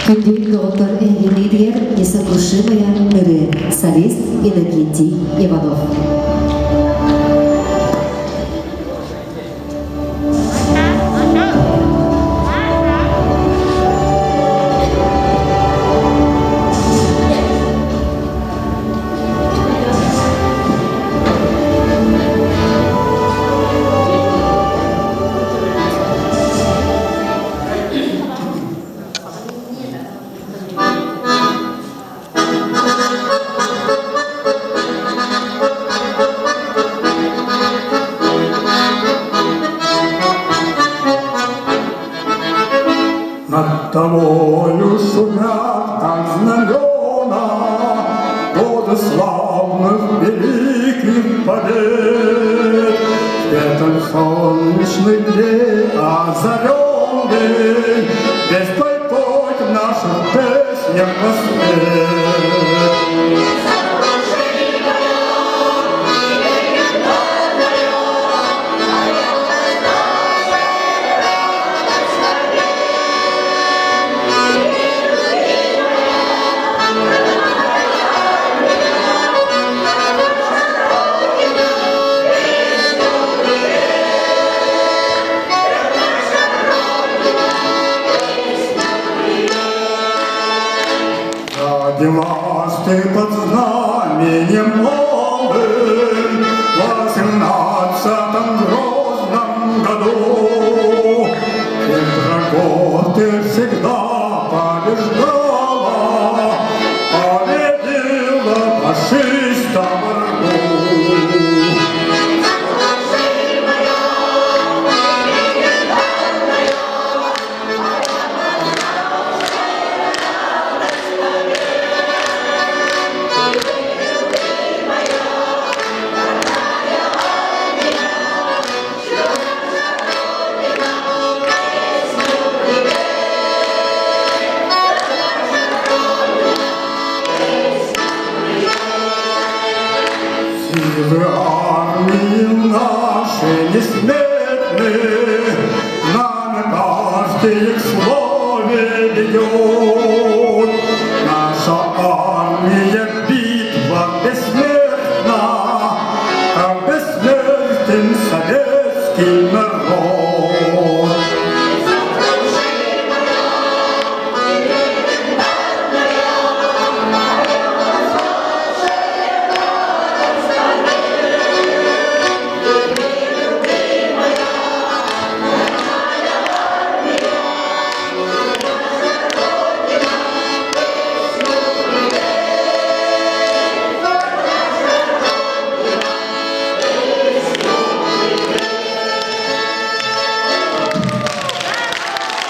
N: Күндү доҕоттор эһигинниитигэр несокрушимая ырыа солист Иннокентий Иванов.
Q: Над тобою шумят, как знамена, Годы славных великих побед. Светом солнечных дней озаренный, Весь твой путь в наших песнях воспет. Родилась ты под знаменем новым В восемнадцатом грозном году. Всех врагов ты всегда побеждала, Победила фашиста врагу. Силы армии наши несметны, Нами каждый к славе ведет. Наша армия битва бессмертна, Как бессмертен советский народ.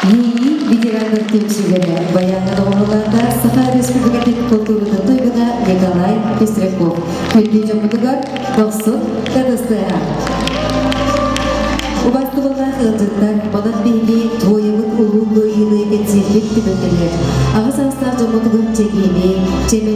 N: Иэйии ветераннар түмсүүлэрэ баяҥҥа доҕуһуоллаата Саха Республикатын култууратын туйгуна Николай Пестряков. Күндү дьоммутугар дохсун ытыстыаҕа. Убастыбыллаах ыалдьыттар, манан биһиги туойабыт улуу кыайыыны кэнсиэрбит түмүктэнэр. Аҕа саастаах дьоммутугар чэгиини, чэмэни